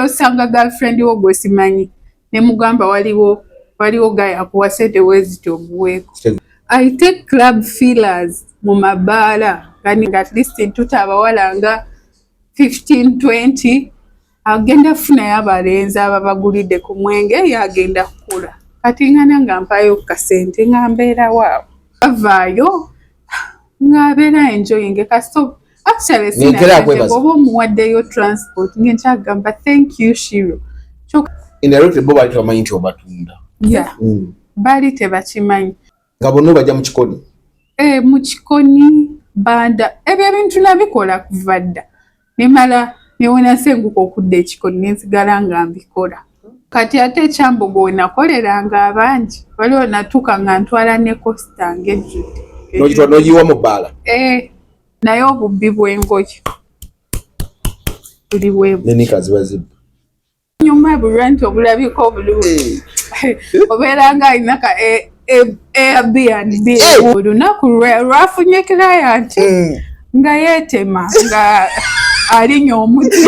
Ncrossinga girlfriend wo gwe simanyi, ne mugamba waliwo guy akuwa sente weziti, omuweeko. I take club fillers mu mabaala nga at least ntuta abawala nga 15 20, agenda kufunayo abalenzi ababagulidde ku mwenge, yagenda kukula. Kati ngana nga mpayo kasente nga mbeerawo awo, bavaayo ng'abeera enjoying. Kasito actually Ng'ekera akwebaza. Oba omuwaddeyo transport, ngenkyagamba, "Thank you, Shiro." Indirectly bo baali tebamanyi nti obatunda. Yeah, baali tebakimanyi. Nga bonna obajja mu kikoni. E, mu kikoni banda ebyo ebintu nabikola kuva dda, nemala newenasenguka okudda ekikoni nensigala nga mbikola. Kati ate ekyambogo we nakoleranga abangi, waliwo natuuka nga ntwala ne coaster ng'ejjudde. N'ogitwala n'ogiyiwa mu bbaala. Eh, naye obubbi bw'engoye buli bwebu. Nenika ziba zibba. Nyuma bulwa nti obulabika obulungi, obeera nga alina ka Airbnb. Olunaku lwafunye client nga yeetema nga alinya omuti.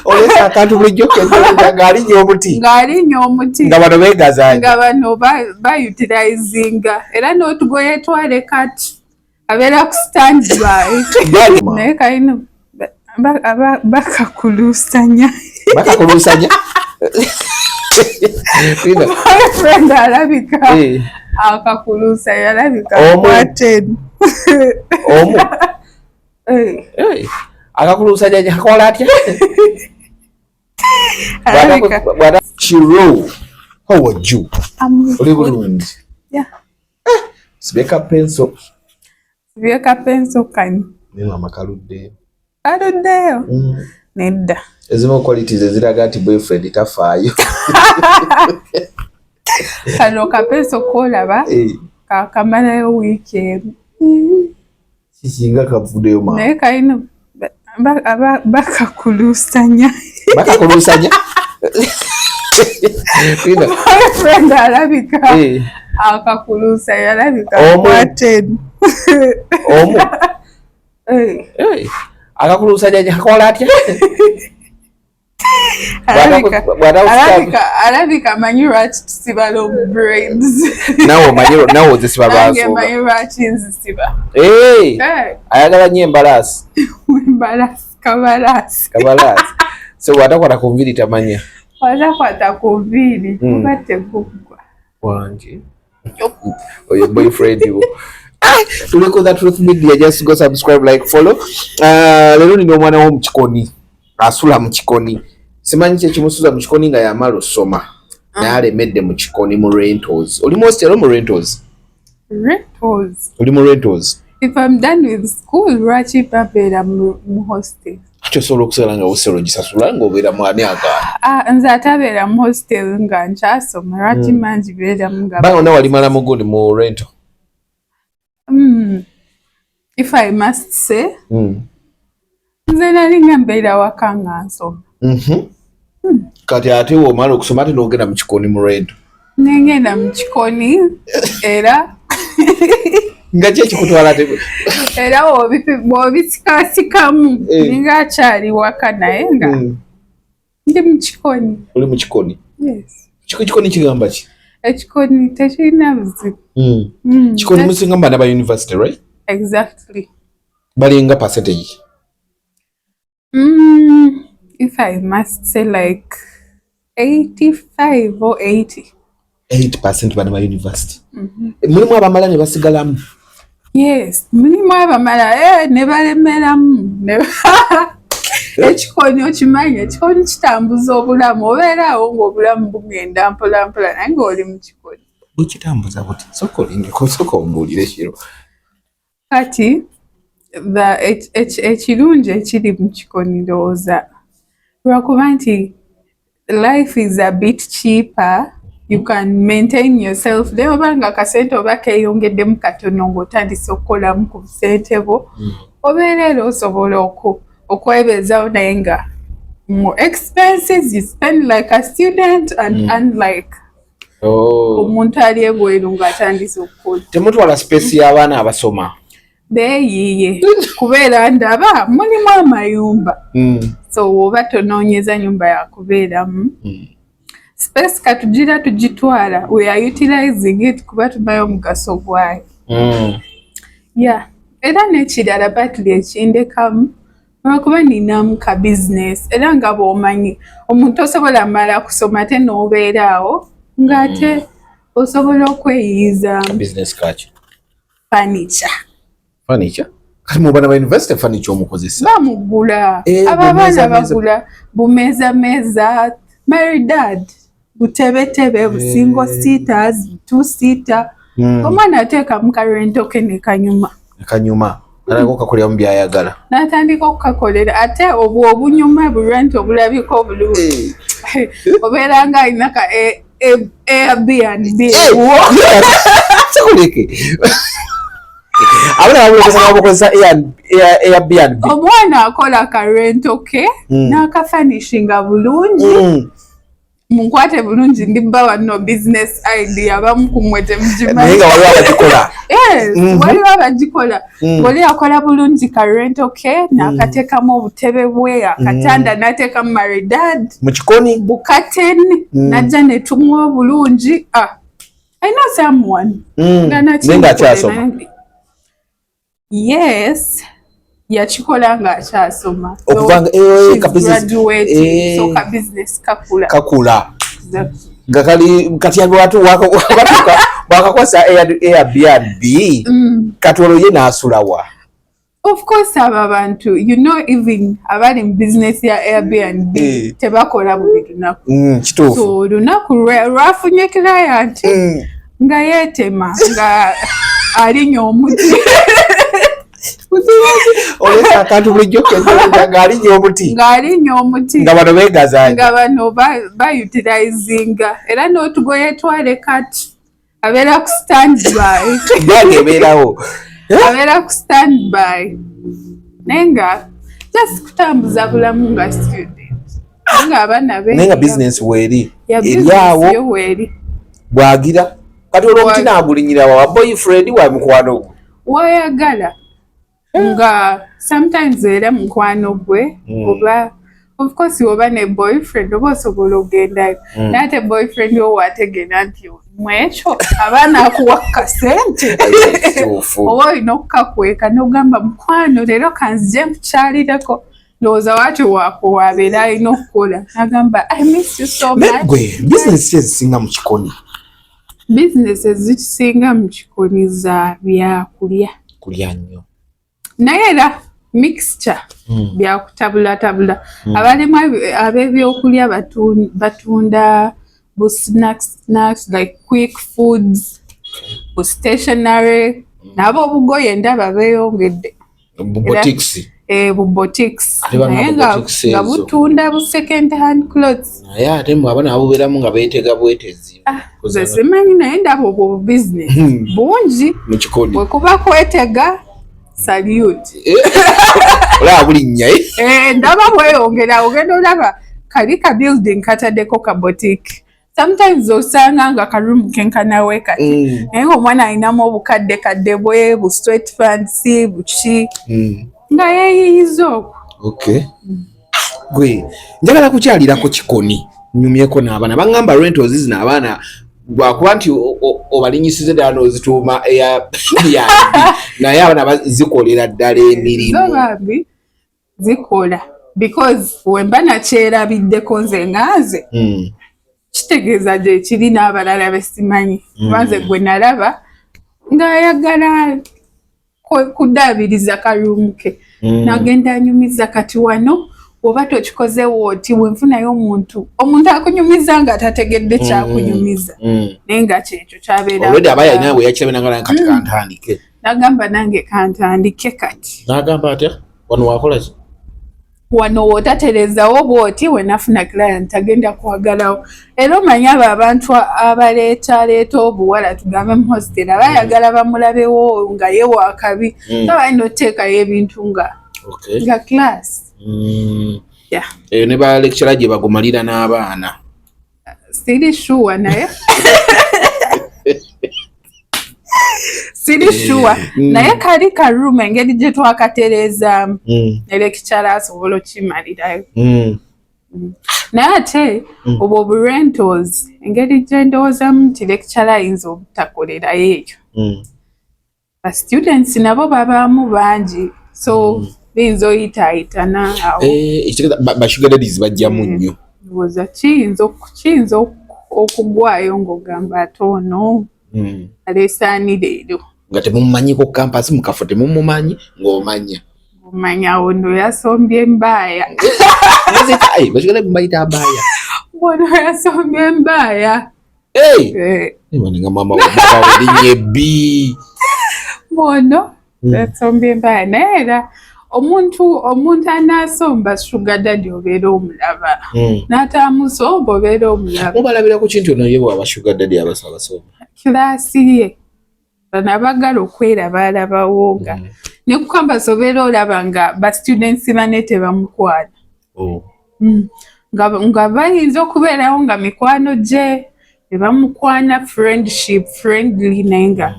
Olesa akantu bulijjo kenjoleza ng'alinnya omuti. Ng'alinya omuti. Nga bano beegazaanya. Nga bano bautilizinga era n'otugoye twale, kati abeera ku standby, naye kalina bakakulusanya. Bakakulusanya. Boyfriend alabika akakulusa, alabika Omu. kwateni. Omu. Akakulusanya kakola atya? Alabika. Shiro, how are you? Oli bulungi? Yeah. Sibeka pencil. Sibyeka pencil kano. Naye mama kaluddeyo. Aluddeyo? Nedda. Ezimu qualities eziraga nti boyfriend tafaayo. Kano kapencil kolaba kakamalayo wiiki emu. Kikinga kavuddeyo mama. Naye kalina bakakulusanya. Bakakulusanya. Boyfriend alabika akakulusa, alabika Omu. kwateni. Omu. Akakulusanya kakola atya? Alabika amanyi lwaki tusiba long braids. Nawe omanyi, nawe ozisiba. Nange lwansonga. Manyi lwaki nzisiba. Ayagala nnyo embalaasi. Embalaasi, kabalaasi. Kabalaasi, so bw'atakwata ku nviiri tamanya. Watakwata ku nviiri kuba teguggwa. Wangi oyo boyfriend wo. Ah, tuli ku The Truth Media. Just go subscribe, like, follow. Leero nina omwana wo mu kikoni, asula mu kikoni. Simanyi kyekimusuza mu kikoni nga yamala osoma, naye alemedde mu kikoni mu rentals. Oli mu hostel mu rentals? Rentals. Oli mu rentals? If I'm done with school, lwaki babeera mu hostel? Ati osobola okusigala nga hostel ogisasula ng'obeera mu ani agaana? Ah, nze atabeera mu hostel nga nkyasoma, lwaki mangi beeramu nga Banga ona walimala mugundi mu rental? If I must say, nze nali nga mbeera waka nga nsoma. Kati ate womala okusoma ate n'ogenda mu kikoni mu rental? Nengenda mu kikoni era. Nga ki ekikutwala te? Era bw'obisikasikamu, ninga akyali waka naye nga ndi mu kikoni. Oli mu kikoni? Yes. Kikoni kigamba ki? Ekikoni tekirina buzibu. Kikoni musinga mu baana ba university, right? Exactly. Balinga percentage? If I must say, like 85 or 80. 8% baana ba university. Mulimu abamala ne basigalamu? Yes, mulimu abamala ne balemeramu. Ekikoni okimanyi, ekikoni kitambuza obulamu, obeera awo ng'obulamu bugenda mpola mpola naye ng'oli mu kikoni. Bukitambuza buti? Sooka olindeko, sooka ombuulire kiro. Kati ekirungi ekiri mu kikoni ndowooza lwakuba nti life is a bit cheaper, you can maintain yourself, naye oba nga akasente oba keeyongeddemu katono ng'otandise okukolamu ku busente bwo, obeera era osobola okwebeezaawo, naye nga mu expenses you spend like a student and unlike omuntu ali ebweru ng'atandise okukola. Temutwala space y'abaana abasoma? Beeyiiye kubeera ndaba mulimu amayumba. So woba tonoonyeza nyumba yakubeeramu, space katugira tugitwala, we are utilizing it kuba tumayo omugaso gwayo. Yeah, era n'ekirala partly ekindekamu olwokuba ninamu ka business, era nga bw'omanyi omuntu osobola mala kusoma ate n'obeera awo ng'ate osobola okweyiyizaamu. Business kaki? Furniture. Furniture? Kati mu bana ba university furniture omukozesa? Bamugula. Abo abaana bagula bumeeza, maridad, butebetebe, bu single seaters, two seater. Omwana ateekamu ka rental ke ne kanyuma. Kanyuma alako kakoleramu byayagala. N'atandika okukakolera, ate obwo obunyuma bu rent obulabika obulungi, obeera nga alina ka Airbnb. Sikuleke, abaana bamukozesa Airbnb. Omwana akola ka rental ke n'akafurnishinga bulungi. Munkwate bulungi, ndibba wano business idea, abamu ku mmwe temugimanyi. Naye nga waliwo abagikola. Yes, waliwo abagikola. Oli akola bulungi ka rental ke n'akateekamu obutebe bwe, akatanda, n'ateekamu maridad. Mu kikoni. Bu curtain, najja ne tumuwa obulungi. Ah, I know someone nga Naye ng'akyasoma. Yes, yakikola ng'akyasoma. Okuva nga She's ka business- graduating, so ka business kakula. Kakula. Exactly. Nga kali kati watu batuka bakakwasa Airbnb. Kati olwo ye n'asulawa? Of course, abo abantu, even abali mu business ya Airbnb tebakola buli lunaku. Kituufu. So olunaku lwafunye client nga yeetema nga alinya omuti. Olesa akantu bulijjo kenza ng'alinnya omuti. Ng'alinya omuti. Nga bano beegazaanya. Nga bano bautilizinga, era n'otugoye twale kati abeera ku standby. Gyange ebeerawo. Abeera ku standby, naye nga just kutambuza bulamu nga student, naye nga abaana naye nga bizinensi weeri. Ya eri business awo. Yo weeri. Bwagira kati olwo omuti naagulinyira wa boyfriend wa mukwano gwe? Wayagala, nga sometimes era mukwano gwe oba of course oba ne boyfriend oba osobola ogendayo, naye ate boyfriend wo wategeera nti mwekyo abaana akuwa kasente, Kituufu. oba olina okukakweka n'ogamba, "Mukwano, leero kanzije nkukyalireko." Ndowooza waati waako wabeera alina okukola n'agamba, "I miss you so Naye much." gwe bizinensi ki ezisinga mu kikoni? Bizinesi ezikisinga mu kikoni za byakulya. Kulya nnyo. Naye era mixture, byakutabulatabula. Abalimu ab'ebyokulya batunda bu snacks like quick foods, bu stationary, nabo obugoye ndaba beeyongedde. Boutiques. Eh, bu boutiques. Ate bano Naye abo nga boutiques nga ezo. butunda bu second hand clothes. Naye ate mwe abaana babubeeramu nga beetega bwetezi. Ah, nze simanyi, naye ndaba obwo bu business bungi. Mu kikoni. Bwe kuba kwetega, salute. Olaba bulinnya, eh? Eh, ndaba bweyongera, ogenda olaba kali ka building kataddeko ka boutique. Sometimes osanga nga ka room kenkanawe kati, naye ngaomwana alinamu obukadde kadde bwe bu sweatpants buki nga yeeyiyiza okwo. Okay, gwe njagala kukyalirako kikoni nyumyeko n'abaana. Baŋŋamba rentals zino abaana lwakuba nti obalinyisiza ddala n'ozituuma eya Airbnb, naye abaana bazikolera ddala Zo emirimu. Bambi zikola, because wemba nakyerabiddeko nze nga nze, kitegeeza gye kiri n'abalala besimanyi, kuba nze gwe nalaba ng'ayagala kuddaabiriza ka room ke, n'agenda anyumiza, kati wano oba tokikozewo oti bwenfunayo omuntu akunyumiza nga tategedde kyakunyumiza, naye nga kyekyo kyabeera. Already aba yalina bwe yakirabe nagala kati kantandike. Nagamba, "Nange kantandike kati." N'agamba atya, wano wakola ki? Wano wootaterezawo bwoti, wenafuna client agenda kwagalawo. Era omanyi abo abantu abaleetaleeta obuwala, tugambe mu hostel, abayagala bamulabewo nga ye wakabi, balina otuteekayo ebintu nga nga class. Yeah. Eyo ne ba lecturer gye bagumalira n'abaana. Siri sure, naye Siri sure. Naye kali ka room engeri gye twakatereezaamu, ne lecturer asobola okimalirayo. Naye ate obwo bu rentals, engeri gye ndowoozamu nti lecturer ayinza obutakolerayo eyo, ba students nabo babaamu bangi, so biyinza oyitaayitana awo. Eh, ekitegeeza ba sugar daddies bajjamu nnyo. Ndowooza kiyinza okugwayo ng'ogamba ate ono aleesaani leero. Nga temumumanyiko campus, mukafo temumumanyi, ng'omanya. Omanya ono yasombye embaaya. Ba sugar daddy mubayita abaaya? Ono yasombye embaaya. Hey! Eh, nga mama wawe erinnya ebbi. Ono yasombye embaaya, naye era omuntu anaasomba sugar daddy obeera omulaba, n'ataamusomba obeera omulaba. Mubalabira ku kintu ono ye bwaba sugar daddy abasabasomba? Class ye bano abagala okweraba alabawo nga ne ku campus obeera olaba nga ba students bane tebamukwana. Oh. Nga bayinza okubeerawo nga mikwano gye ne bamukwana friendship friendly, naye nga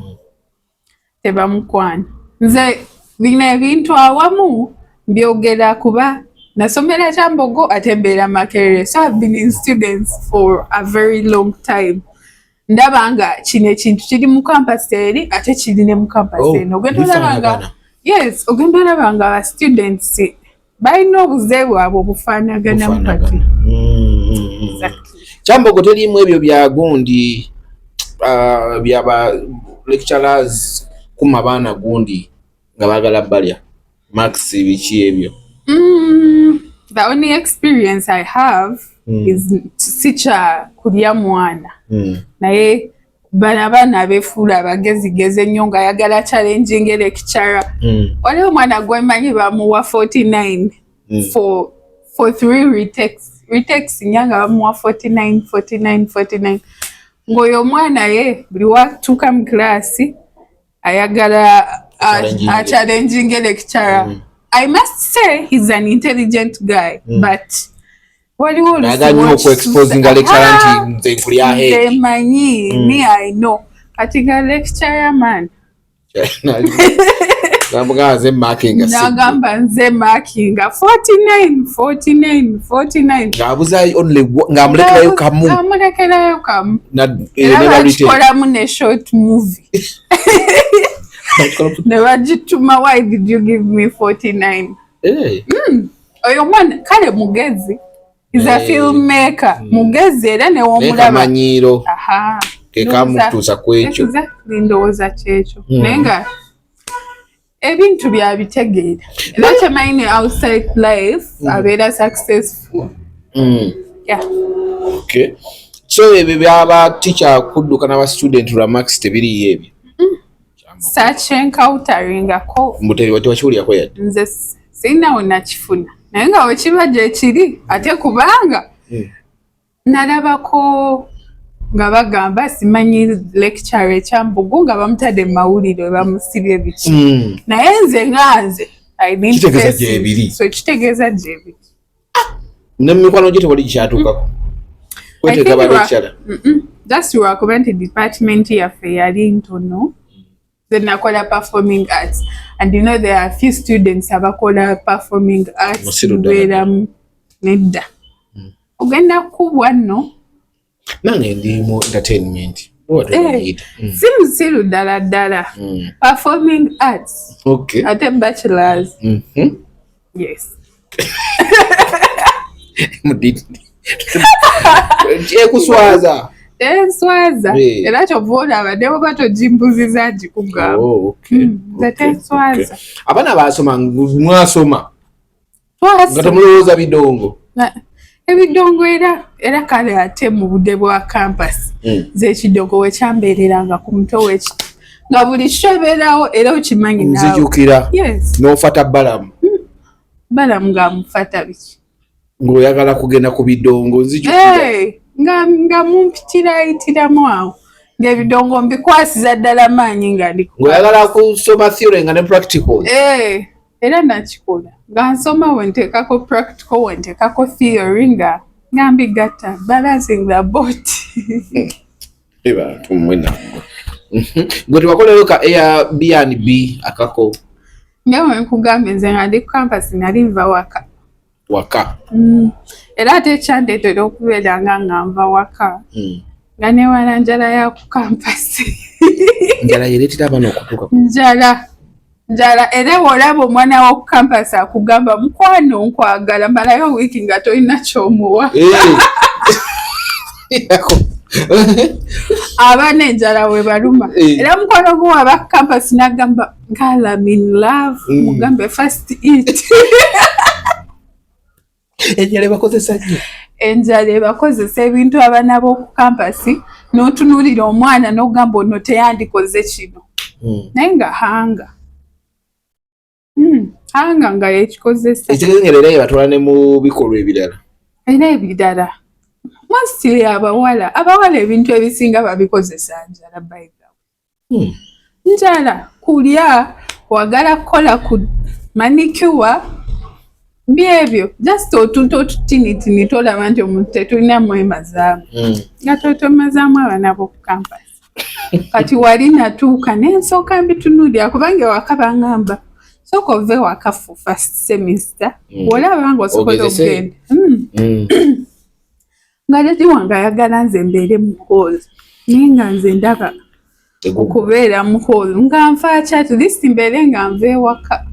tebamukwana. Nze bino ebintu awamu mbyogera kuba nasomera Kyambogo ate mbeera Makerere, so I've been in students for a very long time. Ndaba nga kino ekintu kiri mu campus eri ate kiri ne mu campus Oh, eno. Ogenda olaba nga bifaanagana. Yes, ogenda olaba nga ba students balina obuze bwabwe obufaanaganamu kati. Bufaanagana. Exactly. Kyambogo teriimu ebyo bya gundi, byaba lecturers kuma baana gundi nga baagala balya marks, biki ebyo? The only experience I have is si kya kulya mwana, naye bano abaana abeefuula abagezigezi ennyo ng'ayagala challenging lecturer. Waliwo omwana gwemanyi bamuwa 49 for three retakes nya, nga bamuwa 49, 49, 49, ng'oyo omwana ye buli watuuka mu class ayagala Challenging. Challenging lecturer. I must say he's an intelligent guy, but waliwo olusi Ayagala nnyo okuexposinga lecturer nti nze nkuli ahead. Nze manyi, me I know. Kati nga lecturer man Namugamba nze markinga. Nagamba nze markinga 49, 49, 49. Ng'abuzayo only ng'amulekerayo kamu. Amulekerayo kamu. Era era bakikolamu ne short movie ne bagituma, "Why did you give me 49?" Eh, Oyo omwana kale mugezi, is a Eh. filmmaker, mugezi era naye newomulaba. Kamanyiiro Aha. ke kamutuusa ku ekyo. Exactly, ndowooza kyekyo. Naye nga ebintu byabitegeera era kyemanyi ne outside life abeera successful. Yeah. Okay. So ebyo byaba teacher kudduka n'aba student lwa marks tebiriiyo ebyo? Such encounteringako. Mbu tewakiwulyako yadde? Nze sirinawo nakifuna, naye nga wekiba gyekiri ate kubanga nalabako nga bagamba simanyi lecture ekyambugu nga bamutadde mu mawulire bamusibye biki, naye nze nga nze I didn't Kitegeeza face it. gyebiri. So kitegeeza gyebiri. Ne mu mikwano gye tewali kyatuukako kweteeka ba lecturer? Just lwakuba nti department yaffe yali ntono. Nze nakola performing arts and you know there are few students abakola performing arts. Musiru ddala. Mubeeramu nedda ogenda kukubwa nno. Nange ndi mu entertainment. Oba Eh, tebagiyita. Si musiru ddala ddala. Performing arts. Ate bachelors. Yes. Ekuswaza. Tenswaza. Eh. Era kyova olaba ne bwoba togimbuziza ngikugamba. Oh, okay. Nze tenswaza. Abaana basoma, mwasoma nga Twasoma. temulowooza bidongo? Ebidongo era kale ate mu budde bwa campus, nze ekidongo wekyambeereranga ku mutwe wekiti nga buli kyobeerawo era okimanyi naawe. Nzijukira. Yes. N'ofata balamu. Balamu ng'amufata biki? Ng'oyagala kugenda ku bidongo, nzijukira. Hey, nga mumpitira ayitiramu awo ng'ebidongo mbikwasiza ddala maanyi nga ndi ku Ng'oyagala kusoma theory nga ne practicals. Eh, era nakikola nga nsoma wenteekako practical, wenteekako theory, nga mbigatta, balancing the boat. Bantu mmwe nammwe. Gwe tewakoleyo ka Airbnb akako? Nga bwe nkugambye, nze nga ndi ku campus nali nva waka. Waka. Era ate ekyandeetera okubeera nga nva waka, nga newala njala ya ku campus. Njala yereetera abaana okutuuka. Njala, njala. Era bw'olaba omwana wo ku campus akugamba, "Mukwano, nkwagala," malayo wiiki nga tolina kyomuwa. Abaana enjala we baluma. Era mukwano gwo waba ku campus n'agamba, "Girl, I'm in love," mugambe, "First eat." Enjala ebakozesa nnyo. Enjala ebakozesa ebintu abaana b'oku campus. N'otunuulira omwana n'ogamba, "Ono teyandikoze kino," naye nga hunger. Hunger nga yekikozesa. Ekitegeeza nga era yebatwala ne mu bikolwa ebirala. Era ebirala, mostly abawala ebintu ebisinga babikozesa njala, by the way. Njala kulya, kwagala kukola ku manicure, byebyo, just otuntu otutinitini tolaba nti omuntu tetulina mwemazaamu, nga totomazaamu abaana b'oku campus. Kati wali natuuka nensooka mbitunuulira, kubanga ewaka baŋŋamba, "Sooka ove waka for first semester, olaba nga osobola Ogezese. okugenda." Nga daddy wange ayagala nze mbeere mu hall, naye nga nze ndaba okubeera mu hall nga nfa ki? At least mbeere nga nva ewaka.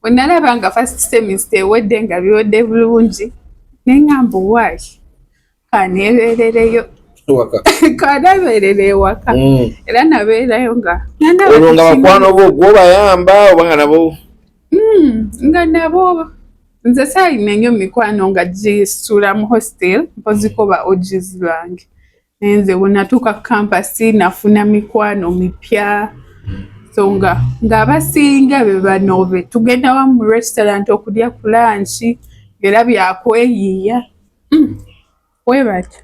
Bwe nalaba nga first semester ewedde, nga biwedde bulungi, neŋŋamba, "Waayi, kaneebeerereyo." Waka. Kanabeerera ewaka. Era nabeerayo nga Olwo nga bakwano bo gwobayamba oba nga nabo? Nga nabo. Nze saalina nnyo mikwano nga gisula mu hostel, mpoziko ba OGs bange. Naye nze bwe natuuka ku campus nafuna mikwano mipya, so nga ng'abasinga be bano be tugenda wamu mu restaurant okulya ku lunch, era byakweyiiya. We batyo.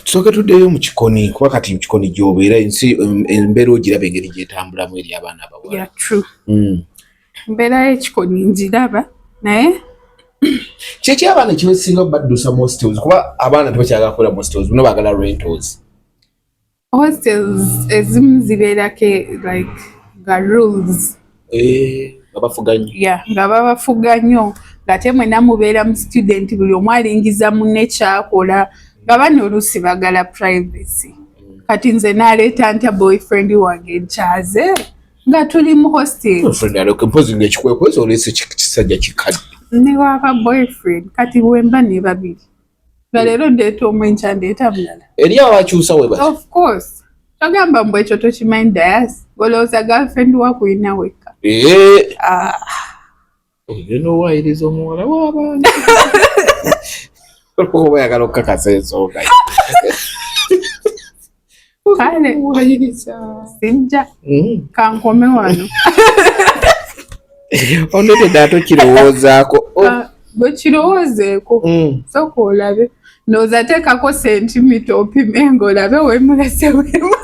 Tusooke tuddeyo mu kikoni, kuba kati mu kikoni gy'obeera, ensi embeera ogiraba engeri gyetambulamu eri abaana abawala? Yeah, true. Embeera y'ekikoni ngiraba, naye Kyeki abaana ekibasinga baddusa mu hostels? Kuba abaana tebakyagala kubeera mu hostels, bano baagala rentals. Hostels ezimu zibeerako like nga rules. Eh, nga bafuga nnyo. Yeah, nga babafuga nnyo, ng'ate mwenna mubeera mu student, buli omu alingiza munne kyakola, nga bano oluusi bagala privacy. Kati nze naleeta ntya boyfriend wange nkyaze nga tuli mu hostel? Boyfriend aleke, mpozi ng'ekikwekwezo oleese kisajja kikadde. Ne waba boyfriend, kati bwemba ne babiri, nga leero ndeeta omu, enkya ndeeta mulala. Eri abakyusa we bati? Of course. Togamba mbu ekyo tokimanyi, Dayasi. Olowooza girlfriend wakulina wekka? Eh, Ah, ogenda owayiriza omuwala w'abantu olwokuba oyagala okukakasa ensonga. Kale. Wayiriza. Sijja. Kankome wano. Onetedde ate okirowoozaako. Oh. Ah, bwe kirowoozeeko. Sooka olabe, ndowooza teekako sentimita opime ng'olabe wemulese wemu.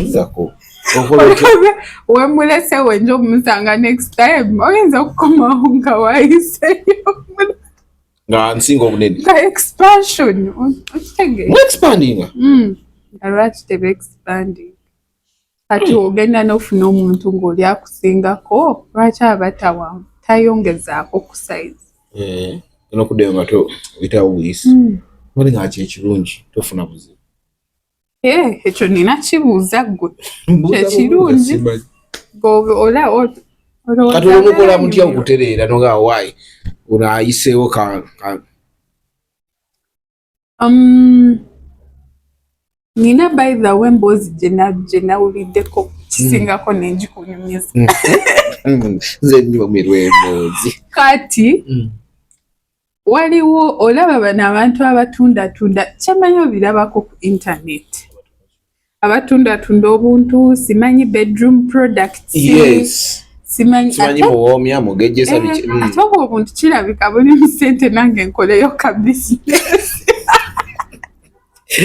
Nzako okola otya? Olabe wemulese wenja omusanga next time, oyinza okukomawo nga wayiseyo. Nga nsinga obunene. Nga expansion, okitegeera? Mu expandinga. Nga lwaki teba expanding? Kati ogenda n'ofuna omuntu ng'oli akusingako, lwaki aba tayongezaako ku size? Eh, nokuddayo nga oyitawo buyisi, wali nga kyekirungi tofuna buzibu. Eh, ekyo nina kibuuza ggwe. Mbuuza. Kyekirungi. Buuza, simanyi. Olowooza Kati olwomukola mutya anyumirwa? okutereera noga waayi ono ayiseewo ka Nina, by the way, emboozi gye nawuliddeko kisingako nenjikunyumiza. Nze nyumirwa emboozi. Kati waliwo, olaba bano abantu abatundatunda, kyemanyi obirabako ku internet, abatundatunda obuntu, simanyi bedroom products. Yes. Simanyi. Simanyi muwoomya mugejjesa biki. Ate obwo obuntu kirabika bulimu ssente, nange nkoleyo ka bizinesi.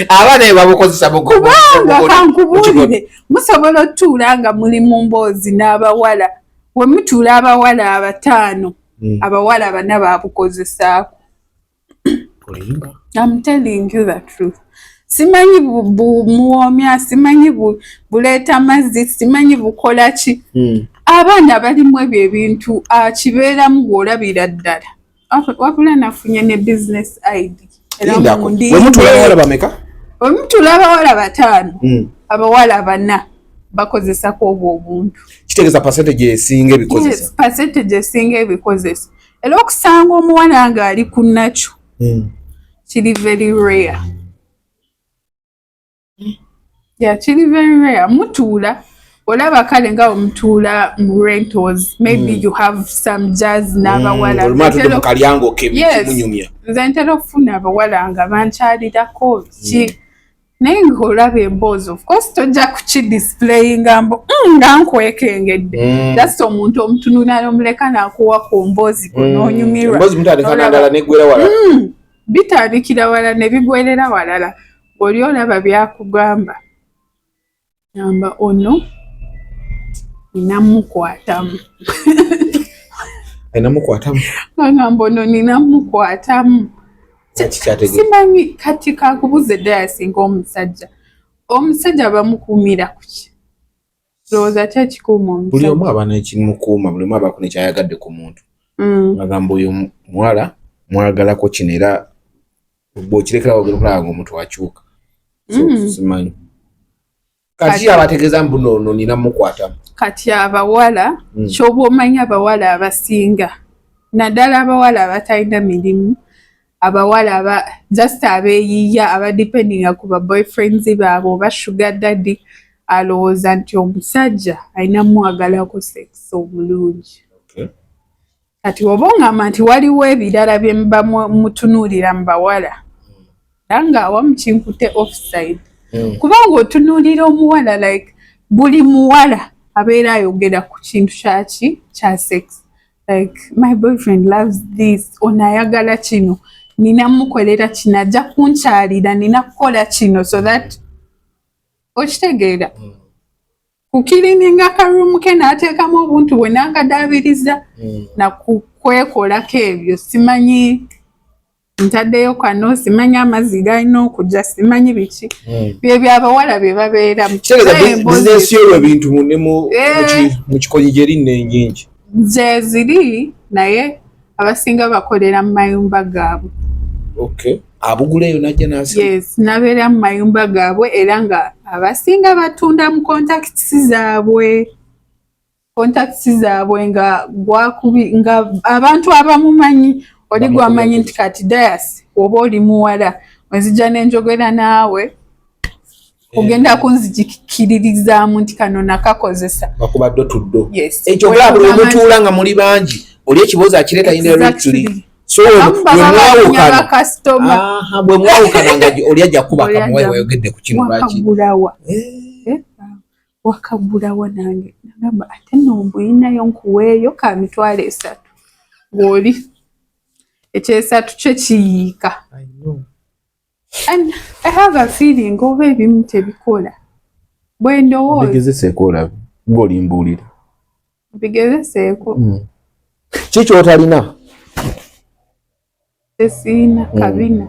Abaana be babukozesa. Kubanga kankubuulire, musobola otuula nga muli mu mboozi n'abawala, we mutuula abawala abataano, abawala bana babukozesaako. Olimba. I'm telling you the truth. Simanyi bumuwoomya, simanyi buleeta mazzi, simanyi bukola ki. Abaana balimu ebyo ebintu, kibeeramu bw'olabira ddala. Wabula nafunye ne business idea. Era mutula abawala bameka? Bwemutula abawala 5, abawala 4 bakozesako obwo obuntu. Kitegeeza percentage esinga ebikozesa. Yes, percentage esinga ebikozesa. Era okusanga omuwala ng'ali ku nakyo kiri very rare. Yeah, kiri very rare. Mutuula olaba kale nga omutuula mu rentals, maybe you have some jazz n'abawala. Olumu atudde mu kalyango ke munyumya. Nze ntera okufuna abawala nga bankyalirako ki, naye ng'olaba emboozi, of course tojja kukidisplayinga mbu nga nkwekengedde. Just omuntu omutunula n'omuleka n'akuwa ku mboozi n'onyumirwa. Emboozi mutandika nandala neggwera walala. Bitandikira wala ne bigwerera walala. Ng'oli olaba byakugamba. Gamba ono ninamukwatamu. Ninamukwatamu. Ngamba ono ninamukwatamu. Simanyi kati kakubuze ddala singa omusajja. Omusajja bamukuumira ku ki? Lowooza ki ekikuuma omusajja? Buli omu aba n'ekimukuuma, buli omu abaako nekyayagadde ku muntu. Agamba oyo muwala mwagalako kino, era bw'okirekera ogenda okulaba ng'omuntu akyuka. So simanyi. Kati abategeeza mbu no nina mukwatamu. Kati abawala, ky'oba omanyi abawala abasinga, naddala abawala abatalina mirimu, abawala aba just abeeyiiya, abadependinga ku ba boyfriends baabwe oba sugar daddy, alowooza nti omusajja alina mwagalako sex omulungi. Kati oba oŋŋamba nti waliwo ebirala bye muba mutunuulira mu bawala, era ng'awamu kinkute offside. Kubanga otunuulira omuwala, like buli muwala abeera ayogera ku kintu kyaki kya sex. Like my boyfriend loves this, ono ayagala kino, nina mukolera kino, ajja kunkyalira, nina kukola kino, so that okitegeera. Kucleaninga akaroom ke n'ateekamu obuntu bwe n'akadaabiriza nakukwekolako ebyo, simanyi ntaddeyo kano, simanyi amazzi galina okujja, simanyi biki. Byebyo abawala bye babeeramu. Kitegeeza bizinensi y'olwo ebintu ne mu kikonyi gyeri nnyingi. Gye ziri, naye abasinga bakolera mu mayumba gaabwe. Okay. Abuguleyo n'ajja n'asi. Yes, nabeera mu mayumba gaabwe, era nga abasinga batunda mu contacts zaabwe. Contacts zaabwe nga gwakubi nga abantu abamumanyi, oli gwamanyi nti kati Dias oba oli muwala, wenzija n'enjogera naawe ogenda kunzikiririzaamu nti kano nakakozesa. Bakuba ddo tuddo. Yes. Ekyo obulaba buli omutuula nga muli bangi, oli ekibuuzo akireeta indirectly. So bwe mwawukana nga oli ajja kuba kamuwayi wayogedde ku kino lwaki. Wakagulawa. Wakagulawa nange. Nagamba ate nno mbuyinayo nkuweeyo ka 30,000. Ng'oli ekyesatu kye kiyiika. And I have a feeling oba ebimu tebikola. Bwe ndowooza. Bigezeseeko olabe ng'olimbuulira. Bigezeseeko. Ki ky'otalina? Tesiina kabina.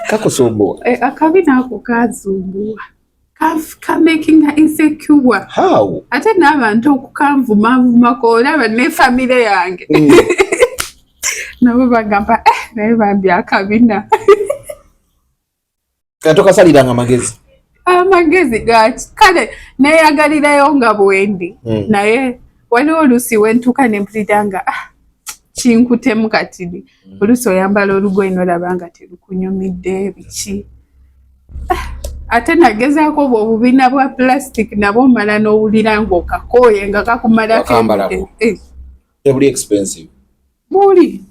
Kakusumbuwa. Akabina ako kazumbuwa. Ka making insecure. How? Ate n'abantu okukanvumaavumako, olaba ne famire yange. Nabo bagamba naye bambi akabina. Kati tokasaliranga amagezi. Amagezi gaki? Kale neeyagalirayo nga bwendi. Naye waliwo oluusi wentuuka ne mpulira nga kinkutemu katini. Oluusi oyambala olugoye n'olaba nga terukunyumidde biki. Ate nagezaako obwo obubina bwa plastic nabwo omala n'owulira ng'okakooye nga kakumalako. Wakambalako. Tebuli expensive. Buli.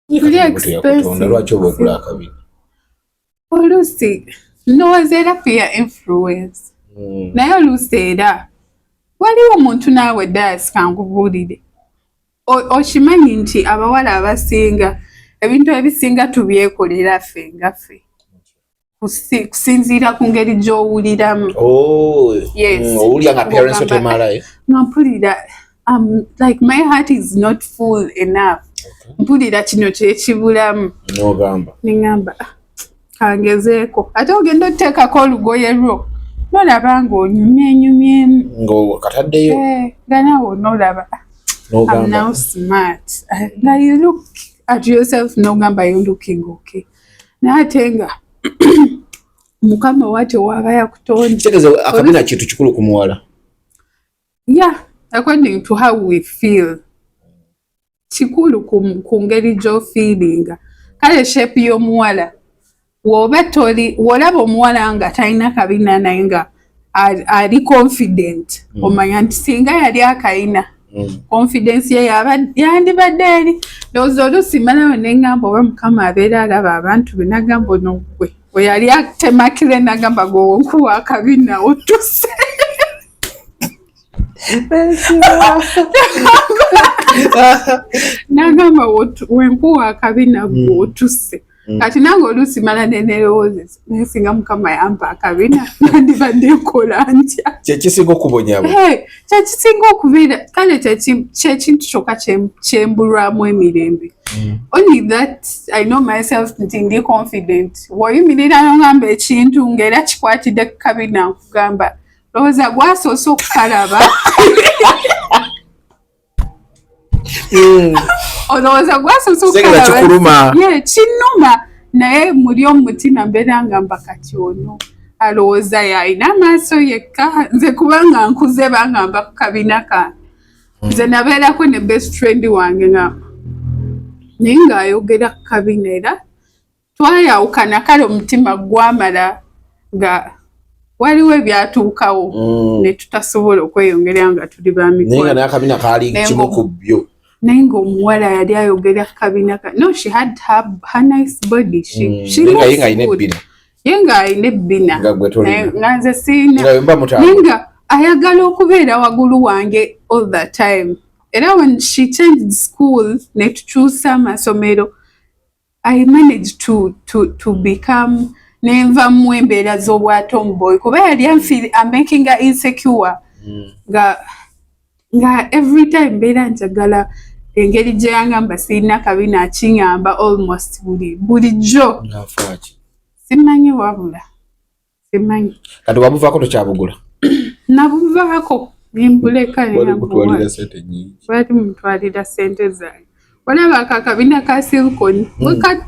Buli expensive. Lwaki oba ogula akabina? Oluusi ndowooza era peer influence. Naye oluusi era waliwo omuntu naawe Dias kankubuulire. Okimanyi nti abawala abasinga ebintu ebisinga tubyekolera ffe nga ffe. Kusinziira ku ngeri gy'owuliramu. Oh. Yes. Owulira nga parents Ng'ogamba, otemalayo. Nga mpulira Like my heart is not full enough. Mpulira kino kyekibulamu. Nogamba. Ningamba, "Ah, kangezeeko." Ate ogenda oteekako olugoye lwo, nolaba ng'onyumyenyumyemu. Nga kataddeyo. Eh, nga naawe onolaba, "Ah, I'm Nogamba. now smart." Nga you look at yourself nogamba you looking okay, naye ate nga Mukama waati waaba yakutonda. Kitegeeza akabina kintu kikulu ku muwala. Yeah, according to how we feel, kikulu ku ngeri gy'ofeelinga. Kale shape y'omuwala, woba toli, wolaba omuwala nga talina kabina naye nga ali confident, omanya nti singa yali akayina, confidence ye yandibadde eri. Ndowooza oluusi malayo neŋŋamba oba Mukama abeera alaba abantu be nagamba, ono gwe we yali atemakire, nagamba gwe wonkuwa akabina otuse. Nagamba wenkuwa akabina gwe otuse. Kati nange oluusi mala nenerowoozesa, naye singa Mukama yampa akabina nandibadde nkola ntya? Kyekisinga okubonyabo. Hey, kyekisinga okubeera, kale kyekintu kyokka kyembulwamu emirembe. Only that I know myself nti ndi confident. Bw'oyimirira nongamba ekintu ng'era kikwatidde ku kabina, nkugamba lowooza gwasoose okukalaba, olowooza gwasoose Kitegeeza okukalaba. Kikuluma. Yeah, kinnuma, naye muli omutima mbeera ngamba kati ono alowooza yalina amaaso yekka, nze kubanga nkuze bangamba ku kabina kange. Nze nabeerako ne best friend wange nga naye ng'ayogera ku kabina, era twayawukana. Kale omutima gwamala nga waliwo ebyatuukawo ne tutasobola okweyongera nga tuli ba Naye nga mikwano. naye akabina kaali Naye kimu ku byo. Naye ng'omuwala yali ayogera ku kabina ka, no, she had her nice body, she Naye nga ye looks ng'alina good. ebbina. Ye ng'alina ebbina. Nga gwe tolina. Naye nga nze siina. Nga mba Naye mutambula. nga ayagala okubeera waggulu wange all the time. Era when she changed school ne tukyusa amasomero, I managed to become, nenvamu embeera z'obwa tomboy, kuba yali amakinga insecure, nga every time mbeera njagala engeri gye yangamba sirina kabina, akiŋŋamba almost buli bulijjo. Ng'afaaki? Simanyi, wabula simanyi. Kati wabuvaako, tokyabugula? Nabuvaako nembuleka. Wali kutwalira sente nyingi. Bali mutwalira sente zange. Olaba ako akabina ka silicone,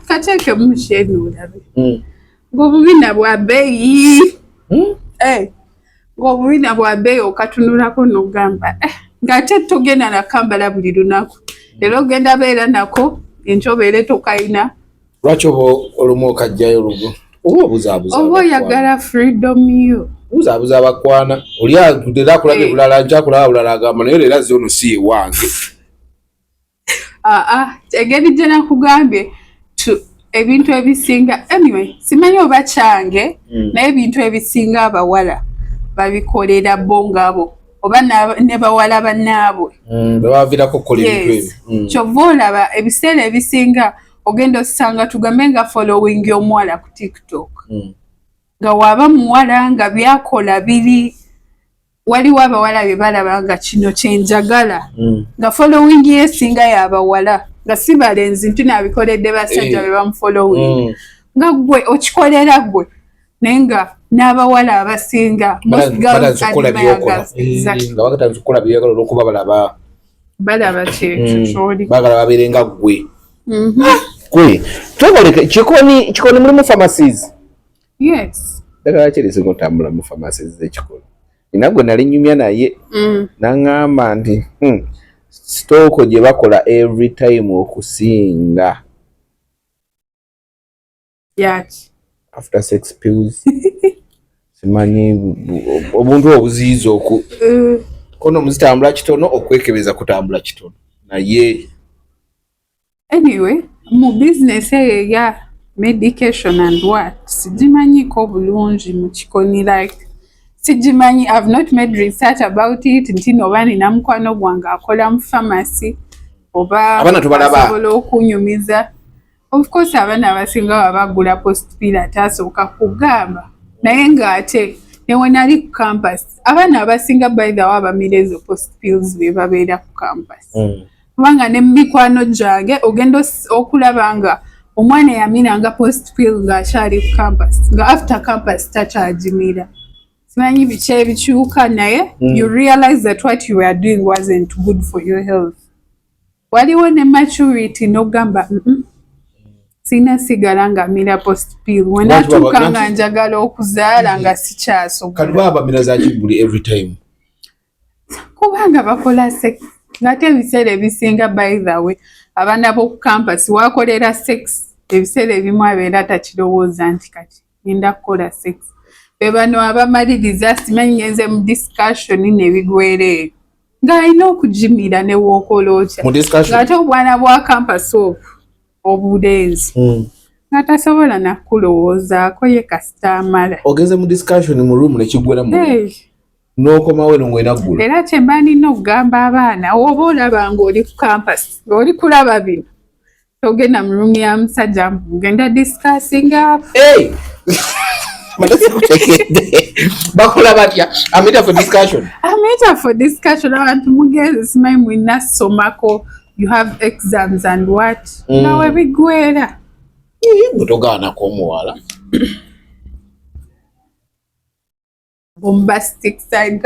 kateekemu mukyeni olabe ng'obubina bwa bbeeyi. Eh, ng'obubina bwa bbeeyi, okatunulako n'ogamba, eh, ng'ate togenda nakambala buli lunaku, era ogenda beera nako enkya obeere tokayina. Lwaki oba olumu okajjayo olugo oba obuzaabuza? Oba oyagala freedom yo. Buzaabuza abakwana. Oli era akulabye Eh. bulala, nja akulaba bulala, agamba naye leero azze ono si ewange. Aa, engeri gye nakugambye ebintu ebisinga, anyway, simanyi oba kyange, naye ebintu ebisinga abawala babikolera bo ngabo oba ne bawala bannaabwe. Bebaviirako okukola ebintu Yes. ebyo. Kyova olaba ebiseera ebisinga ogenda osanga, tugambe nga following y'omuwala ku TikTok, nga waba muwala nga byakola biri, waliwo abawala bye balaba nga kino kyenjagala, nga following ye esinga yabawala, nga si balenzi nti nabikoledde basajja Eh. be bamufollowing, nga gwe okikolera gwe, naye nga n'abawala abasinga, most girls Batandise okukola admire byokola. girls. Exactly. Nga batandise okukola byeyagala olwokuba balaba balaba kyekyo kyoli. Baagala babeere nga ggwe. Gwe twekoleke kikoni, kikoni mulimu pharmacies? Yes. Ddagala ki erisinga otambula mu pharmacies z'ekikoni? Nina gwe nali nyumya naye, naŋŋamba nti stock gye bakola every time okusinga Yaki? After sex pills, simanyi obuntu obuziyiza oku kondomu zitambula kitono, okwekebeza kutambula kitono, naye Anyway, mu business eyo eya medication and what, sigimanyiiko bulungi mu kikoni, like sigimanyi. I've not made research about it nti noba nina mukwano gwange akola mu pharmacy oba Abaana tobalaba? asobola okunyumiza. Of course abaana abasinga baba bagula postpill, ate asooka kugamba, naye ng'ate Ne we nali ku campus, abaana abasinga, by the way, abamira ezo post pills be babeera ku campus, kubanga ne mu mikwano gyange ogenda okulaba nga omwana yamiranga post pill ng'akyali ku campus, nga after campus takyagimira. Simanyi biki ebikyuka, naye you realize that what you were doing wasn't good for your health. Waliwo ne maturity n'ogamba, Sina sigala nga mira post pill, wenatuuka nga njagala okuzaala nga sikyasobola." Kati baba bamira zaki buli every time? Kubanga bakola sex, ng'ate ebiseera ebisinga, by the way, abaana b'oku campus wakolera sex, ebiseera ebimu abeera takirowooza nti kati ngenda kukola sex. Be bano abamaliriza, simanyi ngenze mu discussion, nebigwera eyo, ng'alina okugimira ne wookola otya. Mu discussion? Ng'ate obwana bwa campus obwo obulenzi nga tasobola nakulowoozaako, ye kasita amala. Ogenze mu discussion mu room nekiggwera mu Hey. n'okomawo eno ng'olina ggula. Era kyemba nina okugamba abaana, oba olaba ng'oli ku campus ng'oli kulaba bino, togenda mu room ya musajja mugenda discussinga. Hey! Mbadde sikutegedde. Bakola batya? Amita for discussion. Amita for discussion, abantu mugenze, simanyi mwina somako, you have exams and what, nawe bigwera. Gwe togaanako omuwala. Bombastic side.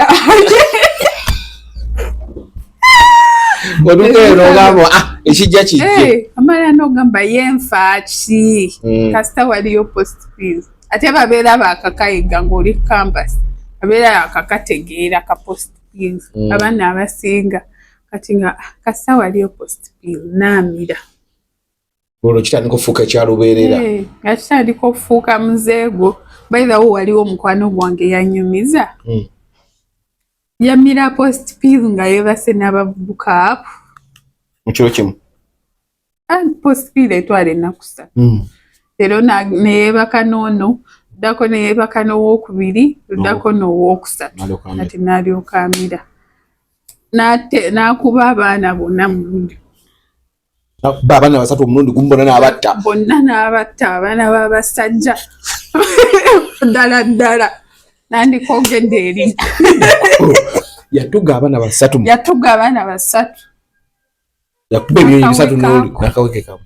Otuuka eno n'ogamba, ah, ekijja kijje. Hey, amala n'ogamba yenfa ki? Kasita waliyo post pills, ate babeera bakakayiga ng'oli ku campus, babeera bakakategeera ka post pills. Abaana abasinga kati nga, ah, kasita waliyo post pill naamira. Olwo kitandika okufuuka ekyalubeerera. Eh, nga kitandika okufuuka muzeego. By the way, waliwo omukwano gwange yanyumiza, yamira post pill nga yeebase n'abavubuka abo. Mu kiro kimu? And post pill etwala ennaku 3. Leero neyeebaka n'ono, ddako neyeebaka n'owookubiri, luddako n'owookusatu. N'alyoka amira. Kati n'alyoka amira. N'akuba abaana bonna mulundi. Nakuba abaana basatu omulundi gumu bonna n'abatta. Bonna n'abatta, abaana b'abasajja ddala ddala, nandikogedde eri. Yatuga abaana basatu. Yatuga abaana basatu. Yakuba ebinyonyi bisatu n'oli Nakaweke. Nakaweke kamu.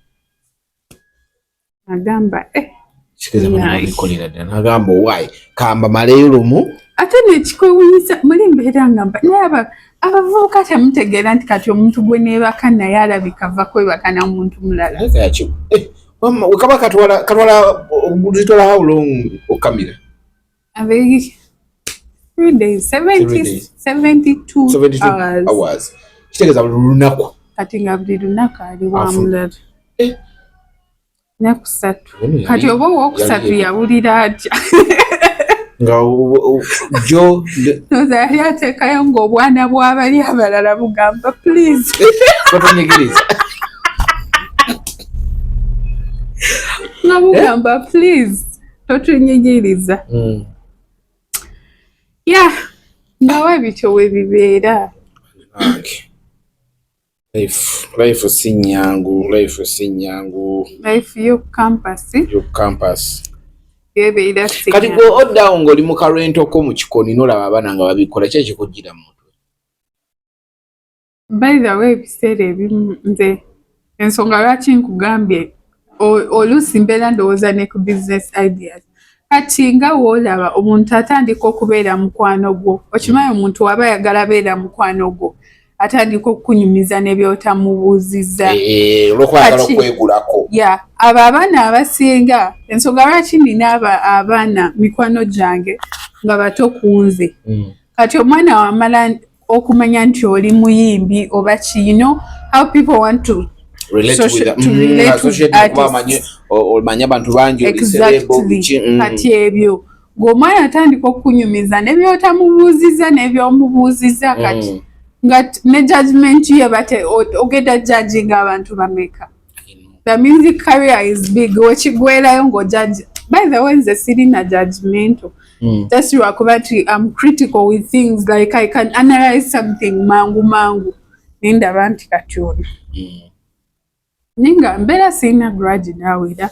Agamba, eh. Kitegeeza bano Nice. babikolera ddala, n'agamba, owaayi kamba maleyo lumu. Ate nekikwewunyisa muli mbeera nga mba naye abavubuka temutegeera nti kati omuntu gwe neebaka naye alabika va kwebaka na muntu mulala. Naye kayaki, eh, wamma, wekaba katwala zitwala how long okamira? 3 days, 70, 3 days. 72 72 hours. Hours kitegeeza buli lunaku. Kati nga buli lunaku ali wa mulala. Eh. Naku 3. Ono Kati oba owokusatu yawulira atya? Nga jo Noza yali ateekayo ng'obwana bw'abali abalala bugamba, "Please." Totunyigiriza. Nga bugamba, "Please, totunyigiriza." Ya, nga webityo webibeera. Nange. Life si nyangu, life si nyangu. Life yo campus. Yo campus. Yebeera si Kati nyangu. gwe oddawo ng'oli mu kalwento ko mu kikoni n'olaba abaana nga babikola, ki ekikujjira mu mutwe? By the way, ebiseera ebimu nze ensonga lwaki nkugambye, oluusi mbeera ndowooza ne ku business ideas. Kati nga woolaba omuntu atandika okubeera mukwano gwo, okimanyi omuntu waba ayagala beera mukwano gwo, atandika okukunyumiza n'ebyotamubuuzizza. Eh, olw'okuba ayagala okwegulako. Ya, abo abaana abasinga, ensonga lwaki nina abaana mikwano gyange nga bato ku nze, kati omwana wamala okumanya nti oli muyimbi oba ki, you know how people want to Relate with to relate with associate kuba artists. Omanyi abantu bangi, oli celeb, biki, Kati ebyo ng'omwana atandika okukunyumiza n'ebyotamubuuzizza n'ebyomubuuzizza, kati nga ne judgment ye bate ogenda judging abantu bameka? The music career is big, wekigwerayo ng'ojudge. By the way, nze sirina judgmental, just lwakuba nti I'm critical with things, like I can analyze something mangu mangu nendaba nti kati ono, naye nga mbeera sirina grudge naawe, era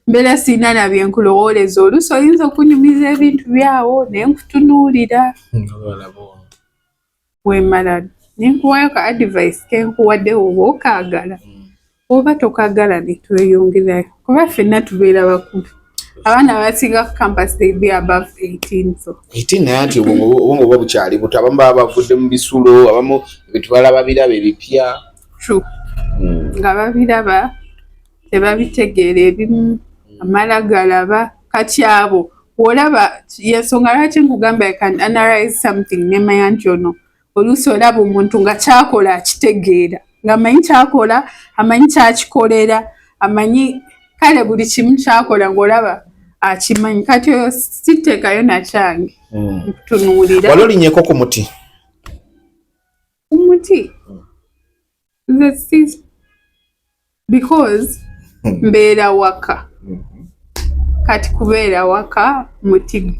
Mbeera sirina na bye nkulowooleza. Oluusi oyinza okunyumiza ebintu byawo naye nkutunuulira. Wemala nenkuwayo ka advice kenkuwadde, oba okaagala oba tokaagala, ne tweyongerayo, kuba ffenna tubeera bakulu. Abaana abasinga ku campus, they be above 18, so 18, naye anti obwongo buba bukyali buto. Abamu baba bavudde mu bisulo, abamu ebintu balaba biraba ebipya. True. Nga babiraba tebabitegeera, ebimu amala galaba. Kati abo olaba yensonga lwaki nkugamba I can analyze something nemanya nti ono, oluusi olaba omuntu nga kyakola akitegeera, ng'amanyi kyakola, amanyi kyakikolera, amanyi kale buli kimu kyakola ng'olaba akimanyi. Kati oyo siteekayo nakyange, nkutunuulira. Wali olinyeko ku muti? Omuti nze si, because mbeera waka. Kati kubeera waka muti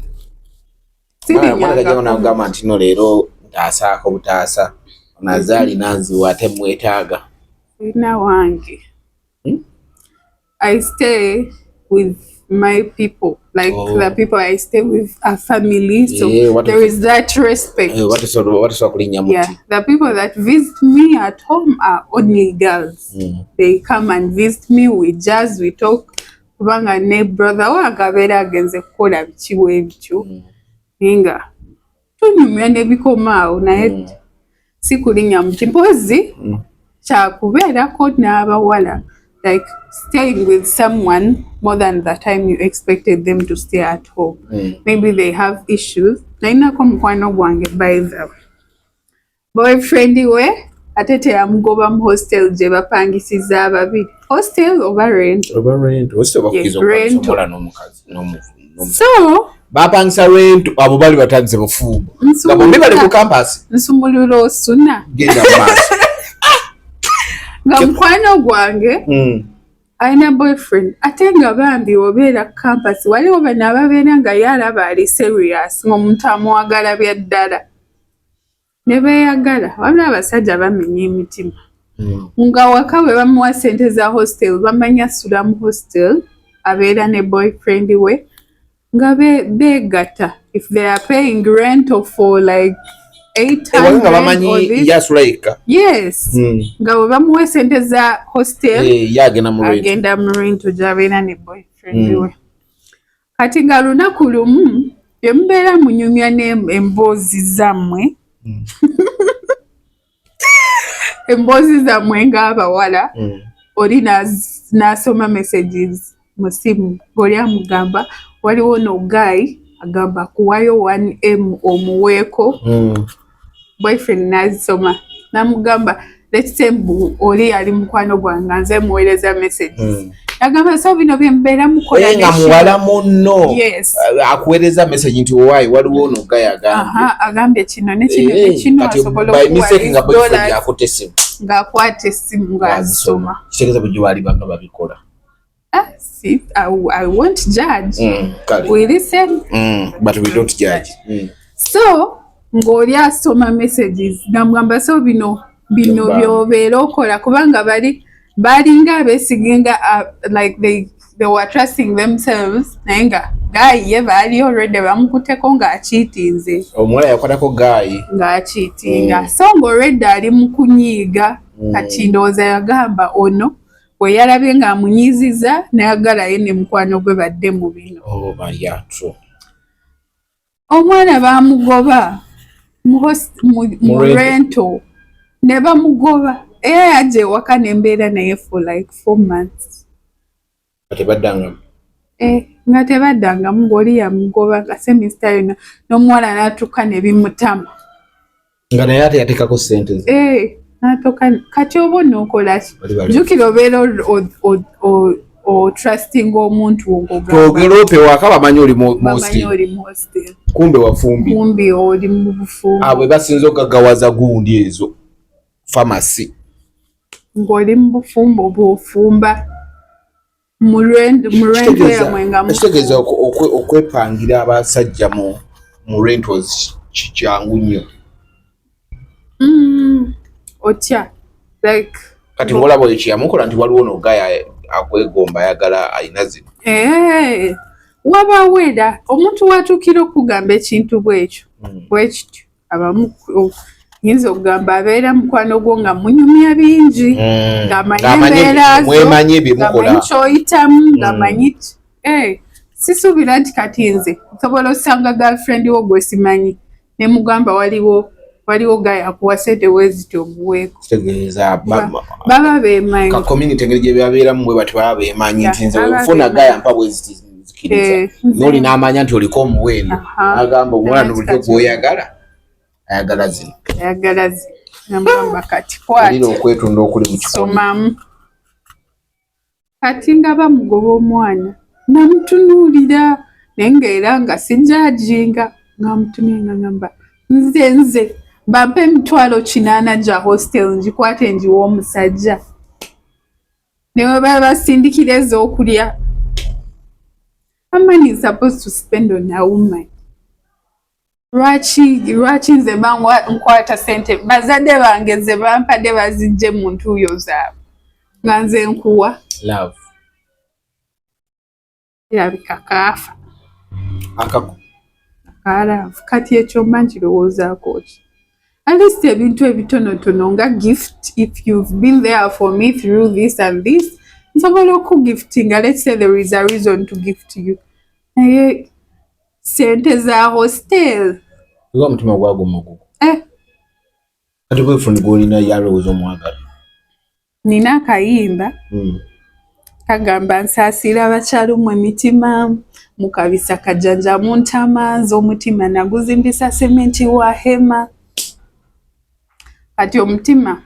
Mwana nagamba nti no, leero ntaasaako butaasa, onaze alina nziwa ate mwetaaga. Sirina wange. I stay with my people, like the people I stay with are family, so Yeah, what there is is that respect. Eh, watasobola kulinnya muti. Yeah, the people that visit me at home are only girls. They come and visit me, we jazz, we talk. Kubanga ne brother wange abeera agenze kukola biki bwe bityo, naye nga tunyumya ne bikoma awo, naye si kulinnya muti. Mpozi kyakubeerako n'abawala, like staying with someone more than the time you expected them to stay at home. Maybe they have issues. Nalinako mukwano gwange, by the way, boyfriend we ate teyamugoba mu hostel gye bapangisiza ababiri, hostel oba rent. Oba rent, hostel bakukiza Yeah, okupangisa rent. omuwala n'omukazi So bapangisa rent, abo bali batandise bufumbo nga bombi bali ku campus. Nsumulula osuna. Genda mu maaso. Nga mukwano gwange alina boyfriend, ate nga bambi obeera ku campus, waliwo bano ababeera nga ye alaba ali serious, ng'omuntu amwagala bya ddala ne beeyagala, wabula abasajja bamenya emitima. Nga waka bwe bamuwa ssente za hostel, bamanya asula mu hostel, abeera ne boyfriend we, nga beegatta. If they are paying rental for like Ewaka nga 800 bamanyi or this, ye asula yekka. Yes. Nga bwe bamuwa ssente za hostel, Eh, ye agenda mu rent. Agenda mu rental gy'abeera ne boyfriend we. Kati nga lunaku lumu bye mubeera munyumya n'emboozi zammwe, emboozi zammwe ng'abawala, oli n'asoma messages mu simu ng'oli amugamba waliwo no guy agamba kuwayo 1M omuweeko. Boyfriend n'azisoma n'amugamba, let's say mbu oli ali mukwano gwange nga nze muweereza messages, agamba, so bino bye mubeera mukola Oye nga ne muwala munno Yes. Akuweereza message nti owaayi waliwo ono guy agambye. Aha, agambye kino ne kino ne Eh, kino, kati asobola by okuwa mistake nga these boyfriend dollars. akutte essimu. Ng'akwata essimu ng'azisoma. Kitegeeza bulijjo baali banga babikola. Ah, see, I won't judge. Kale. We listen. But we don't judge. So ng'oli asoma messages namugamba, so bino bino Byobanga. By'obeera okola, kubanga bali balinga abeesigenga, like they were trusting themselves, naye nga guy ye baali already bamukuteko ng'acheatinze. Omuwala yakwatako guy. Ng'acheatinga. So ng'already ali mu kunyiiga. Kati ndowooza yagamba ono bwe yalabye ng'amunyiiziza n'ayagala ye ne mukwano gwe badde mu bino. Oh, but yeah, true. Omwana baamugoba mu Mu rent. Rental ne bamugoba, era yajja ewaka nembeera naye for like 4 months. Tebaddangamu? Eh, nga tebaddangamu, ng'oli yamugoba nga semester yonna, n'omuwala n'atuuka ne bimutama. Nga naye ate yateekako ssente ze. Eh, n'atuuka. Kati oba onookola ki? Bali bali. Jjukira obeera otrustinga omuntu ng'ogamba Twogere ope waka bamanyi oli mu bamanyi hostel. Oli mu hostel. Kumbe wafumbi. Kumbi oli mu bufumbo. Abo basinze okugaggawaza gundi ezo famasi. Ng'oli mu bufumbo bw'ofumba mu rental yammwe nga Ekitegeeza okwepangira abasajja mu rentals kyangu nnyo. Otya like Kati ng'olaba oyo kyeyamukola nti waliwo no guy Akwegomba, ayagala, alina zino. Eh, wabaawo era omuntu watuukira okugamba ekintu bwekyo bwe kityo, abamu yinza okugamba abeera mukwano gwo nga munyumya bingi, ng'amanyi Ng'amanyi embeera zo, mwemanyi ebyemukola. Ng'amanyi ky'oyitamu, ng'amanyi eh, sisuubira nti kati nze nsobola osanga girlfriend wo gwe simanyi ne mugamba waliwo guy akuwa sente weeziti, omuweeko. Kitegeeza Baba beemanyi. Ka community engeri gye babeeramu bwe bati, baba beemanyi nti nze baba nfuna beemanyi. Gaya mpa bweziti, nzikiriza. Eh, N'oli n'amanya nti oliko omuwendo, agamba omuwala Namanya bulijjo kati gw'oyagala ayagala zino. Ayagala zi, namugamba kati olira kwata. Okwetunda okuli mu kikoni. Somamu. Kati nga bamugoba, omwana namutunuulira, naye ngaera nga sijajinga, nga mutumye nga ngamba nze bampe 800,000 gya hostel ngikwate ngiwa omusajja, ne bwe baba basindikira ez'okulya. How money is supposed to spend on a woman? Lwaki nze mba nkwata sente bazadde bange ze bampadde, bazijje mu ntuuyo zaabwe, nga nze nkuwa? Love. Kirabika kaafa. Akako. Ka love. Kati ekyo mba nkirowoozaako ki? At least ebintu ebitonotono nga gift, if you've been there for me through this and this, nsobola okugiftinga. Let's say there is a reason to gift you, naye sente za hostel? Nga omutima gwaguma ogugu. Eh. Kati boyfriend gwolina yalowooza omwagala? Nina akayimba kagamba, "Nsaasira abakyalimu emitima, mukabisa kajanja mu ntama z'omutima, naguzimbisa sementi wa hema." Kati omutima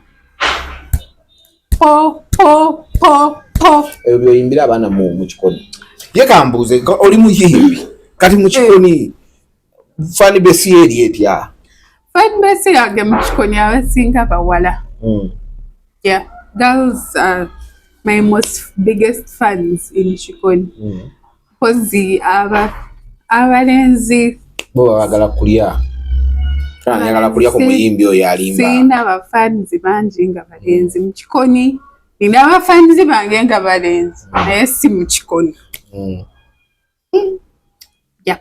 po po po po. Ebyo byoyimbira abaana mu kikoni. Ye kambuuze, oli muyimbi, kati mu kikoni fan base eri etya? Fan base yange mu kikoni abasinga bawala. Yeah, girls are my most biggest fans in kikoni. Kozi aba abalenzi Bo baagala kulya, njagala kulya ku muyimbi oyo alimba. Sirina bafanzi bangi nga balenzi mu kikoni. Nina abafanzi bange nga balenzi, naye si mu kikoni. Yeah.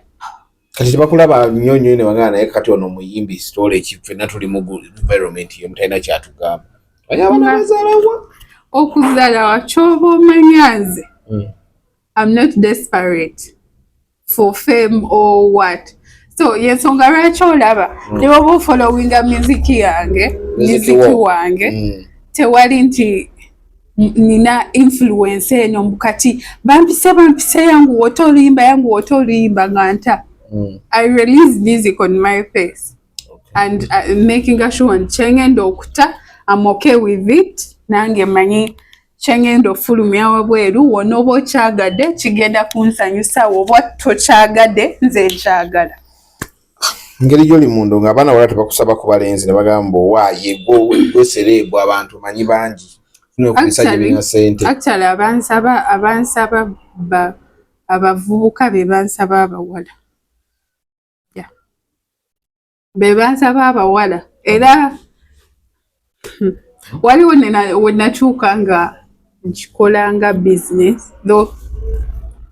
Kati tebakulaba nnyo nnyo ne bagamba, naye kati ono omuyimbi story ki? Ffenna tuli mu environment yo, mutalina kyatugamba. Aye abaana bazaalawa? Okuzaalawa, kyoba omanya nze I'm not desperate for fame or what, so yensonga lwaki olaba ne bwoba ofollowinga music yange, Music music wo. wange, tewali nti nina influence eno mbu kati bampise bampise, yangu wote oluyimba, yangu wote oluyimba, nga nta. I release music on my face and making sure nti kyengenda okuta, I'm okay with it. Nange manyi kyengenda ofulumya wabweru, wona oba okyagadde kigenda kunsanyusa, oba tokyagadde, nze nkyagala. Engeri gyoli mundo nga abaana wala tebakusaba ku balenzi ne bagamba owaaye gwe celeb, abantu manyi bangi kubisajja birina sente? Actually abansaba abavubuka be bansaba abawala. Yeah. Be bansaba abawala. Era waliwo we natuuka nga nkikola nga business, though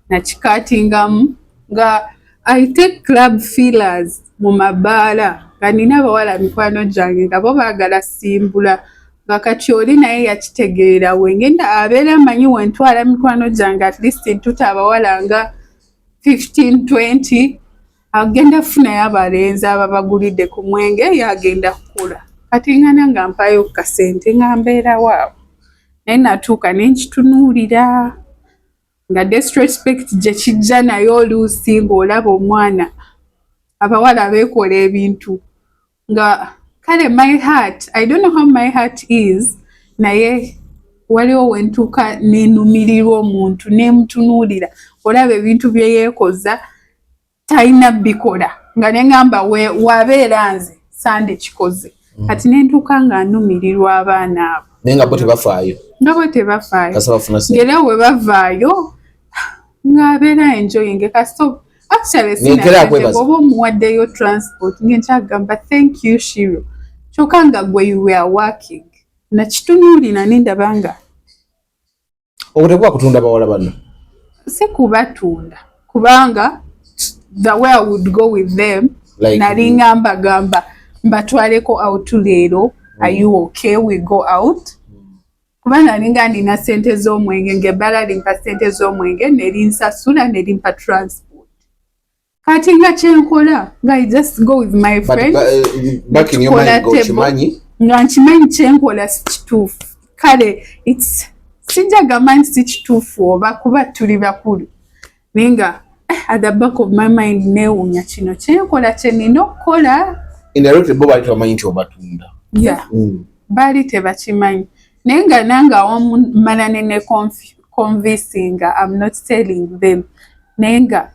nakikatingamu, nga I take club fillers mu mabaala, nga nina abawala mikwano gyange nga bo baagala simbula, nga kati oli naye yakitegeera, wengenda abeera amanyi wentwala mikwano gyange, at least ntuta abawala nga 15 20, agenda kufunayo abalenzi ababagulidde ku mwenge, yagenda kukula. Kati ngana nga mpayo ku kasente nga mbeerawo awo, naye natuuka ne nkitunuulira nga disrespect gye kijja naye oluusi ng'olaba omwana, abawala beekola ebintu nga kale my heart, I don't know how my heart is, naye waliwo wentuuka nenumirirwa omuntu nemutunuulira, olaba ebintu bye yeekoza talina bikola, nga neŋŋamba wabeera nze sandikikoze. Kati nentuuka nga nnumirirwa abaana abo. Naye nga bo tebafaayo. Nga bo tebafaayo. Kasita bafuna ssente. Ng'era we bavaayo ng'abeera enjoying kasita actually. Nenkera akwebaza. Oba omuwaddeyo transport, ngenkyagamba, "Thank you, Shiro," kyokka nga gwe you were working. Nakitunuulira nendaba nga Okwo tekuba kutunda bawala bano? Si kubatunda, kubanga the way I would go with them, Like, nalinga mbagamba mbatwaleko out leero. Are you okay we go out? Kuba nalinga nina sente z'omwenge, ng'ebbala limpa sente z'omwenge, nerinsasula, nerimpa transport. Kati nga kyenkola nga I just go with my But, friends. Back in your Tukola mind table. ng'okimanyi. Nga nkimanyi kyenkola si kituufu. Kale its sijja gamba nti si kituufu oba kuba tuli bakulu, naye nga at the back of my mind neewuunya kino kyenkola kye nina okukola. Indirectly bo baali tebamanyi nti obatunda. Yeah. Baali tebakimanyi, naye nga nange awamu mmala ne convincinga I'm not telling them, naye nga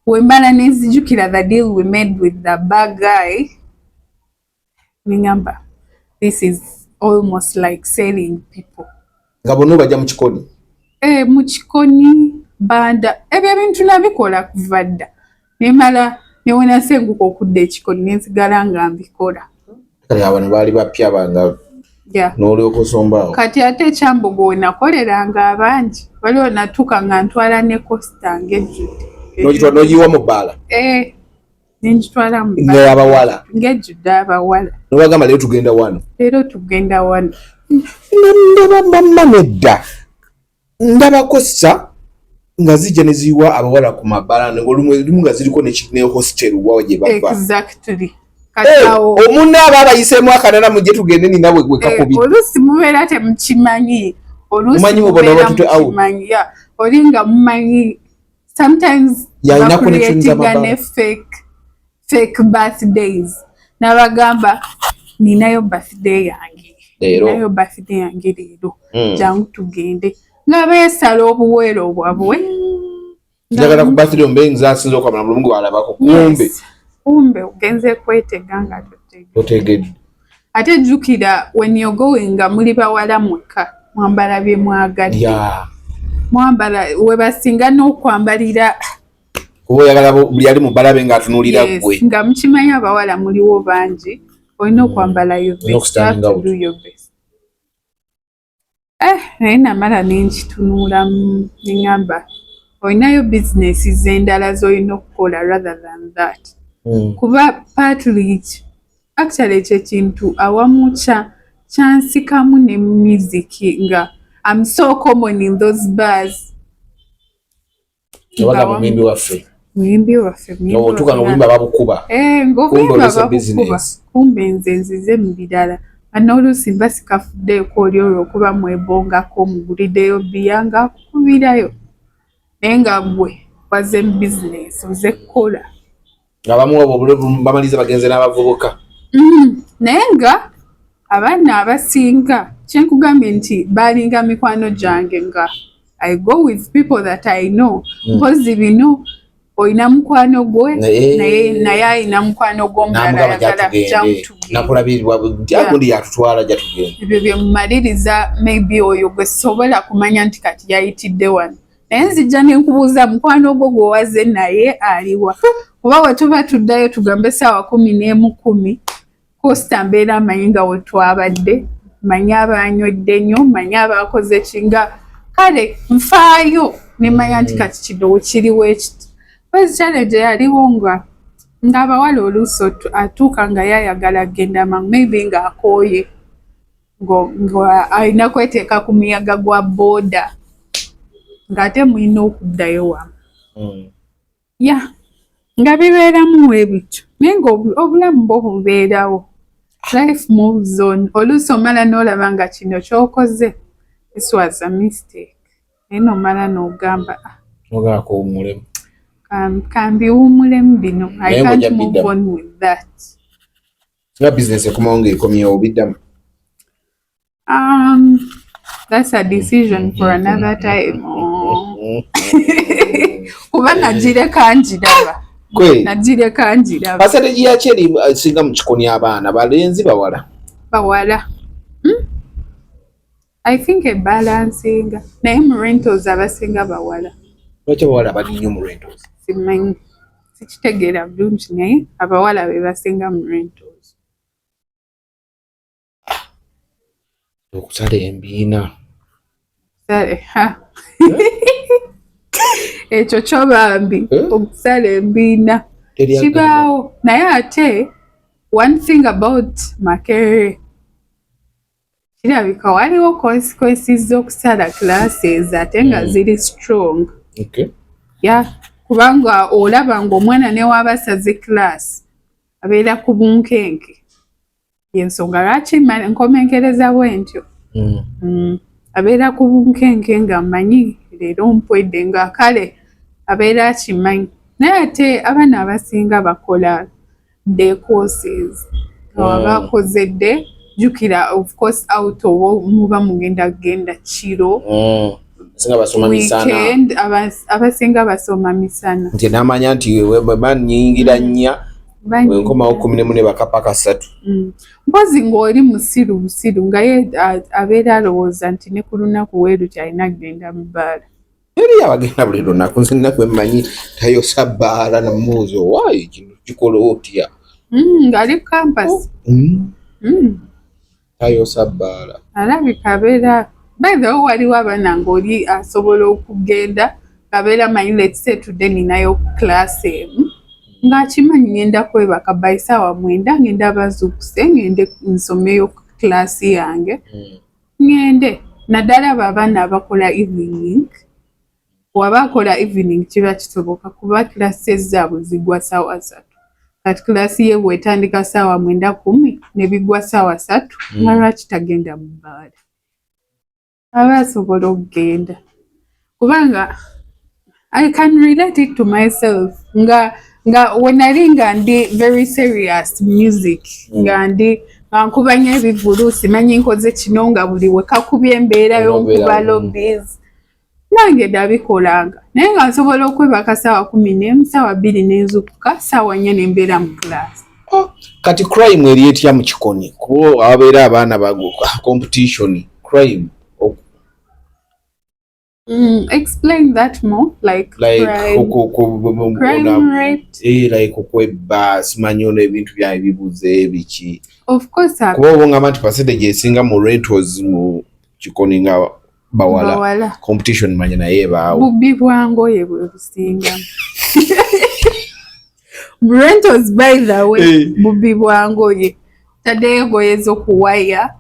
wemmala nenzijukira the deal we made with the bad guy, nengamba this is almost like selling people. Nga bonna obajja mu kikoni? E, mu kikoni, banda. Ebyo ebintu nabikola kuva dda, nemala newenasenguka okudda ekikoni nensigala nga mbikola. Kale abano baali bapya banga n'olyoka osombaawo. Kati ate ekyambogo we nakoleranga abangi, waliwo natuuka nga ntwala ne coaster ng'ejjudde. N'ogitwala n'ogiyiwa mu bbaala? Eh, nengitwala mu nga abawala? Ng'ejjudde abawala. Nobagamba leero tugenda wano. Leero tugenda wano. Ndaba mamma nedda, ndaba coaster nga zijja ne ziyiwa abawala ku mabbala, olumu nga ziriko ne hostel wa gye bava. Exactly. Kati awo omunna aba abayiseemu akanana, mujje tugende nina bwe kakubiri. Oluusi mubeera temukimanyi, oluusi Mumanyi mubona mubeera batute out. mukimanyi. Yeah, oli nga mumanyi sometimes Yalina connections bacreatinga z'amabbala. ne fake birthdays, n'abagamba ninayo birthday yange. Leero. Ninayo birthday yange leero, jangu tugende, nga beesala obuweero bwabwe. Njagala ku birthday mbe nze asinza okwamala buli omu gwalabako, kumbe. Yes. Kumbe ogenze kwetega nga totega. Totegedde. Ate jjukira when you're going nga muli bawala mwekka, mwambala bye mwagadde. Mwambala we basinga n'okwambalira. Kuba oyagala buli ali mu bbala be ng'atunuulira Yes, ggwe. Nga mukimanyi abawala muliwo bangi, olina okwambala your Olina best. You have okustanding to out. do your best. Eh, naye namala nenkitunulamu neŋŋamba olinayo bizinesi z'endala z'olina okukola rather than that. Kuba partly actually ekyo ekintu awamu kya kyansikamu ne music, nga I'm so common in those bars. Yabaga muyimbi waffe. Muyimbi waffe, muyimbi Otuuka nga waffe. obuyimba babukuba. Eh, Kumbe ng'obuyimba olese babukuba. business. Kumbe nze nzize mu birala. N'oluusi mba sikafuddeeko oli olw'okuba mwebongako omuguliddeyo bbiya ng'akukubirayo, naye nga ggwe waze mu bizinesi, oze kukola. Abamu obwo bamaliza bagenze n'abavubuka. Naye nga abaana abasinga kyenkugambye nti baalinga mikwano gyange, nga I go with people that I know. Mpozi bino olina mukwano gwe, naye alina mukwano gw'omulala, N'amugamba ayagala gyatugende. jangu tugende. Nakulabirirwa gundi yatutwala, jatugende. Ebyo bye mumaliriza, maybe oyo gwe sobola kumanya nti kati yayitidde wano, naye nzijja ne nkubuuza mukwano gwo gwe naye aliwa, kuba we tuba tuddayo tugambe essaawa 11:10, coaster mbeera amanyi nga we twabadde, manyi abanywedde nnyo, manyi abakoze ki, nga kale nfaayo nemanya nti kati kino kiriwo ekiti. First challenge yaliwo nga ng'abawala oluusi atuuka nga yayagala genda mangu, maybe ng'akooye, nga alina kweteeka ku muyaga gwa booda, ng'ate mulina okuddayo wamu. Ya, nga bibeeramu bwe bityo, naye nga obulamu bwo bubeerawo, life moves on. Oluusi omala n'olaba nga kino ky'okoze, this was a mistake, naye n'omala n'ogamba, "Ah, Ogala kuwummulemu. Kambiwummulemu bino. I Naye can't ng'ojja move biddamu. on with that." Nga bizinesi ekomawo ng'ekomyewo, biddamu? That's a decision for another time. Oh. Kuba nagireka ngiraba. Kwe Nagireka ngiraba. Percentage yaki eri singa mu kikoni abaana balenzi, bawala? Bawala. I think ebalansinga, naye mu rentals abasinga bawala. Lwaki abawala bali nnyo mu rentals? Simanyi, sikitegeera bulungi, naye abawala be basinga mu rentals. Okusala embiina. Ha. Ekyo kyo bambi. Eh? Okusala embiina Teri agamba. Kibaawo, naye ate one thing about Makerere, kirabika waliwo consequences z'okusala classes ate nga ziri strong. Ya, kubanga olaba ng'omwana newaaba asaze class abeera ku bunkenke, yensonga lwaki nkomenkereza bwe ntyo. Abeera ku bunkenke nga mmanyi leero mpwedde, nga kale abeera akimanyi. Naye ate abaana abasinga bakola day courses, nga waba akoze dde, jjukira of course out oba muba mugenda kugenda kiro. Singa basoma misana. Weekend abasinga basoma misana. Nti namanya nti bwemba nyingira 4, wenkomawo 11 ne bakapa 3. Mpozi ng'oli musiru busiru, nga ye abeera alowooza nti ne ku lunaku weeru alina kugenda mu bbaala. Eri abagenda buli lunaku, nze nnaku emmanyi tayosa bbaala, namubuuza, owaayo kino kikola otya? Ng'ali ku campus. Tayosa bbaala. Alabika abeera, by the way, waliwo abaana ng'oli asobola okugenda ng'abeera manyi, let's say today ninayo class emu, ng'akimanyi ngenda kwebaka by saawa 9, ngenda bazuukuse ngende nsomeyo class yange. Ngende naddala abo abaana abakola evening, waba akola evening kiba kisoboka kuba classes zaabwe zigwa saawa 3. Kati class ye bw'etandika saawa 9:10 ne bigwa saawa 3, nga lwaki tagenda mu bbaala? Aba asobola okugenda, kubanga I can relate it to myself nga we nali nga ndi very serious music, nga ndi nga nkuba nnyo ebivvulu, simanyi nkoze kino, nga buli we kakubye embeerayo nkuba lobbies, nange nabikolanga, naye nga nsobola okwebaka saawa 11, saawa 2, nenzukuka saawa 4 nembeera mu class. Oh, kati crime eri etya mu kikoni? Kuba ababeera abaana bago competition, crime Explain that more, like, like crime, crime rate. Eh, like okwebba, simanyi ono ebintu byawe bibuze biki. Of course. Kuba oba ngamba nti percentage esinga mu rentals mu kikoni nga bawala. Bawala. Competition manya naye ebaawo. Bubbi bwa ngoye bwe businga mu rentals, by the way. Bubbi bwa ngoye, taddeyo engoye z'okuwaya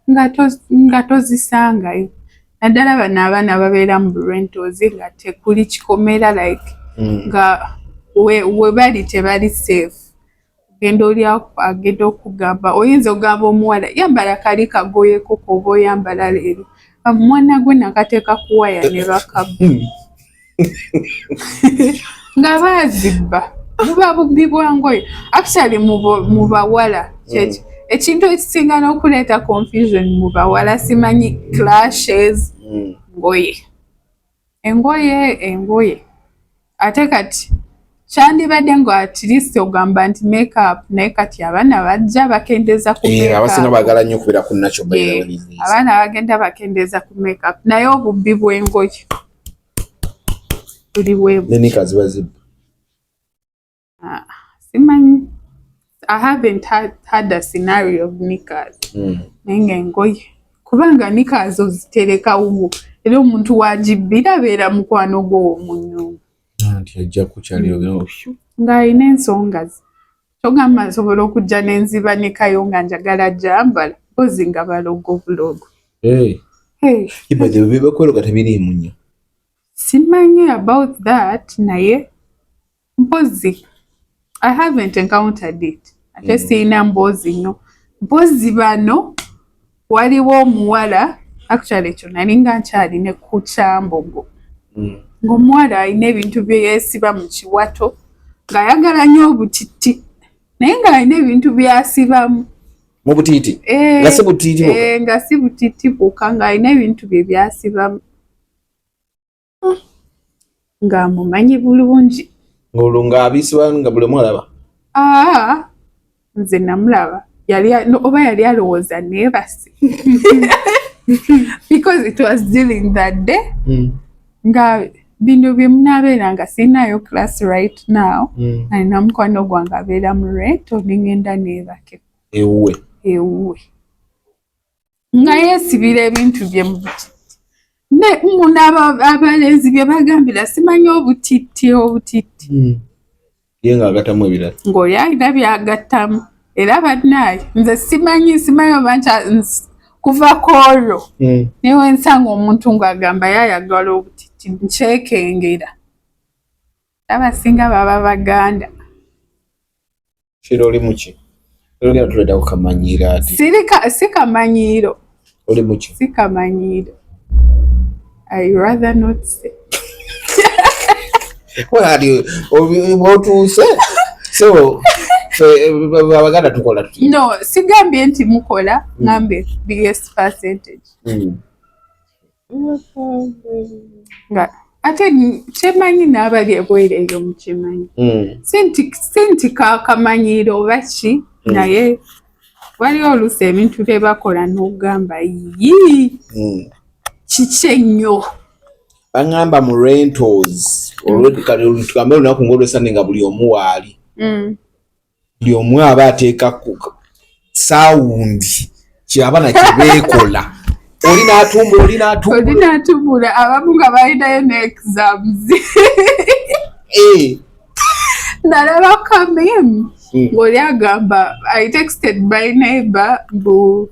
nga tozisangayo, naddala bano abaana babeera mu rentals nga tekuli kikomera, like nga we bali tebali safe. Ogenda oli agenda okugamba, oyinza okugamba omuwala, yambala kali kagoyeko koba oyambala leero, omwana gwe nakateeka kuwaya ne bakabba nga baazibba. Buba bubbi bwa ngoye actually mu bawala. Ekintu ekisinga n'okuleeta confusion mu bawala, simanyi clashes, ngoye, engoye, engoye. Ate kati kyandibadde nga at least ogamba nti makeup, naye kati abaana bajja bakendeza ku Eh, abasinga makeup. baagala nnyo okubeera ku natural, by the way, these days. Abaana bagenda bakendeza ku makeup, naye obubbi bw'engoye tuli bwebu. Ne knickers bazibba. Ah, simanyi, I haven't had a scenario of knickers, naye nga engoye, kubanga knickers ozitereka wuwo, era omuntu wagibbira abeera mukwano gwo w'omu nnyumba. Anti ajja kukyalira. Ng'alina ensonga ze, togamba nsobola okujja nenzibanikayo nga njagala gyambala, mpozi nga balogo bulogo. Hey. Hey. By the way, bakweroga tebiriimu nnyo. Simanyi about that, naye mpozi I haven't encountered it, ate siyina mboozi nnyo. Mpozi bano waliwo omuwala, actually ekyo nali nga nkyali ne ku Kyambogo, ng'omuwala alina ebintu bye yeesiba mu kiwato, ng'ayagala nnyo obutiti, naye ng'alina ebintu by'asibamu. Mu butiiti? Eh, Nga si butiiti bwokka? Eh, nga si butiiti bwokka, ng'alina ebintu bye by'asibamu, ng'amumanyi bulungi. Ng'olwo ng'abisiba nga buli omu alaba? Aa, nze namulaba yali no, oba yali alowooza neebase, because it was during that day nga bino bye munaabeera nga sirinayo class right now, alina mukwano gwange abeera mu rental, nengenda neebake. Ewuwe? Ewuwe, nga yeesibira ebintu bye mu butiti. Ne muno abalenzi bye bagambira, simanyi obutitti obutitti. Ye ng'agattamu ebirala. Ng'oli alina byagattamu. Era bannaaye, nze simanyi oba kuva ku olwo newe nsanga omuntu ng'agamba yayagala obutitti, nkyekengera, abasinga baba Baganda. Kiro oli muki? Olina tuleeta kukamanyiiro ate. Sirika, si kamanyiiro. Oli muki? Si kamanyiiro, I rather not say. Kati bwotuuse, so fe Abaganda tukola tuti? No, sigambye nti mukola, ngambye biggest percentage. Nga ate kyemanyi n'abali ebweru eyo mukimanyi. Si nti kakamanyiiro oba ki, naye waliwo oluusi ebintu bye bakola n'ogamba, yii, kiki ennyo. Baŋŋamba mu rentals, tugambe olunaku ng'olwesande nga buli omu waali, buli omu aba ateeka ku sound kyaba nakyebeekola, oli n'atumbula, oli oli n'atumbula. N'atumbula, abamu nga balinayo ne exams. Nalaba kameme ng'oli agamba, "I texted my neighbor mbu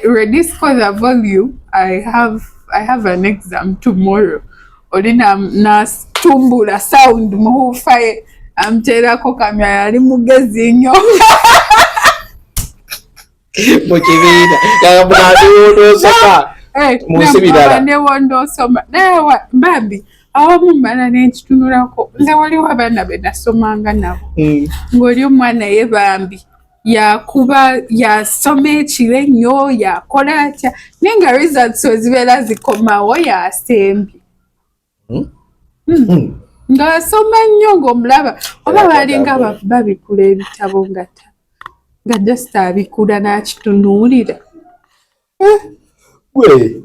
reduce for the volume, I have an exam tomorrow." Oli natumbula sound muhufa ye, amuteerako kamya, yali mugezi nnyo. Mu kibiina gamba Eh, mu nsi birala. Newondo osoma naye bambi awamu mmala nenkitunulako. Nze waliwo abaana be nasomanga nabo, ng'oli omwana ye bambi yakuba, yasoma ekiro ennyo, yakola atya, naye nga results we zibeera zikomawo yasembye. Ng'asoma nnyo, ng'omulaba oba balinga babikula ebitabo nga nga just abikula n'akitunuulira. Gwe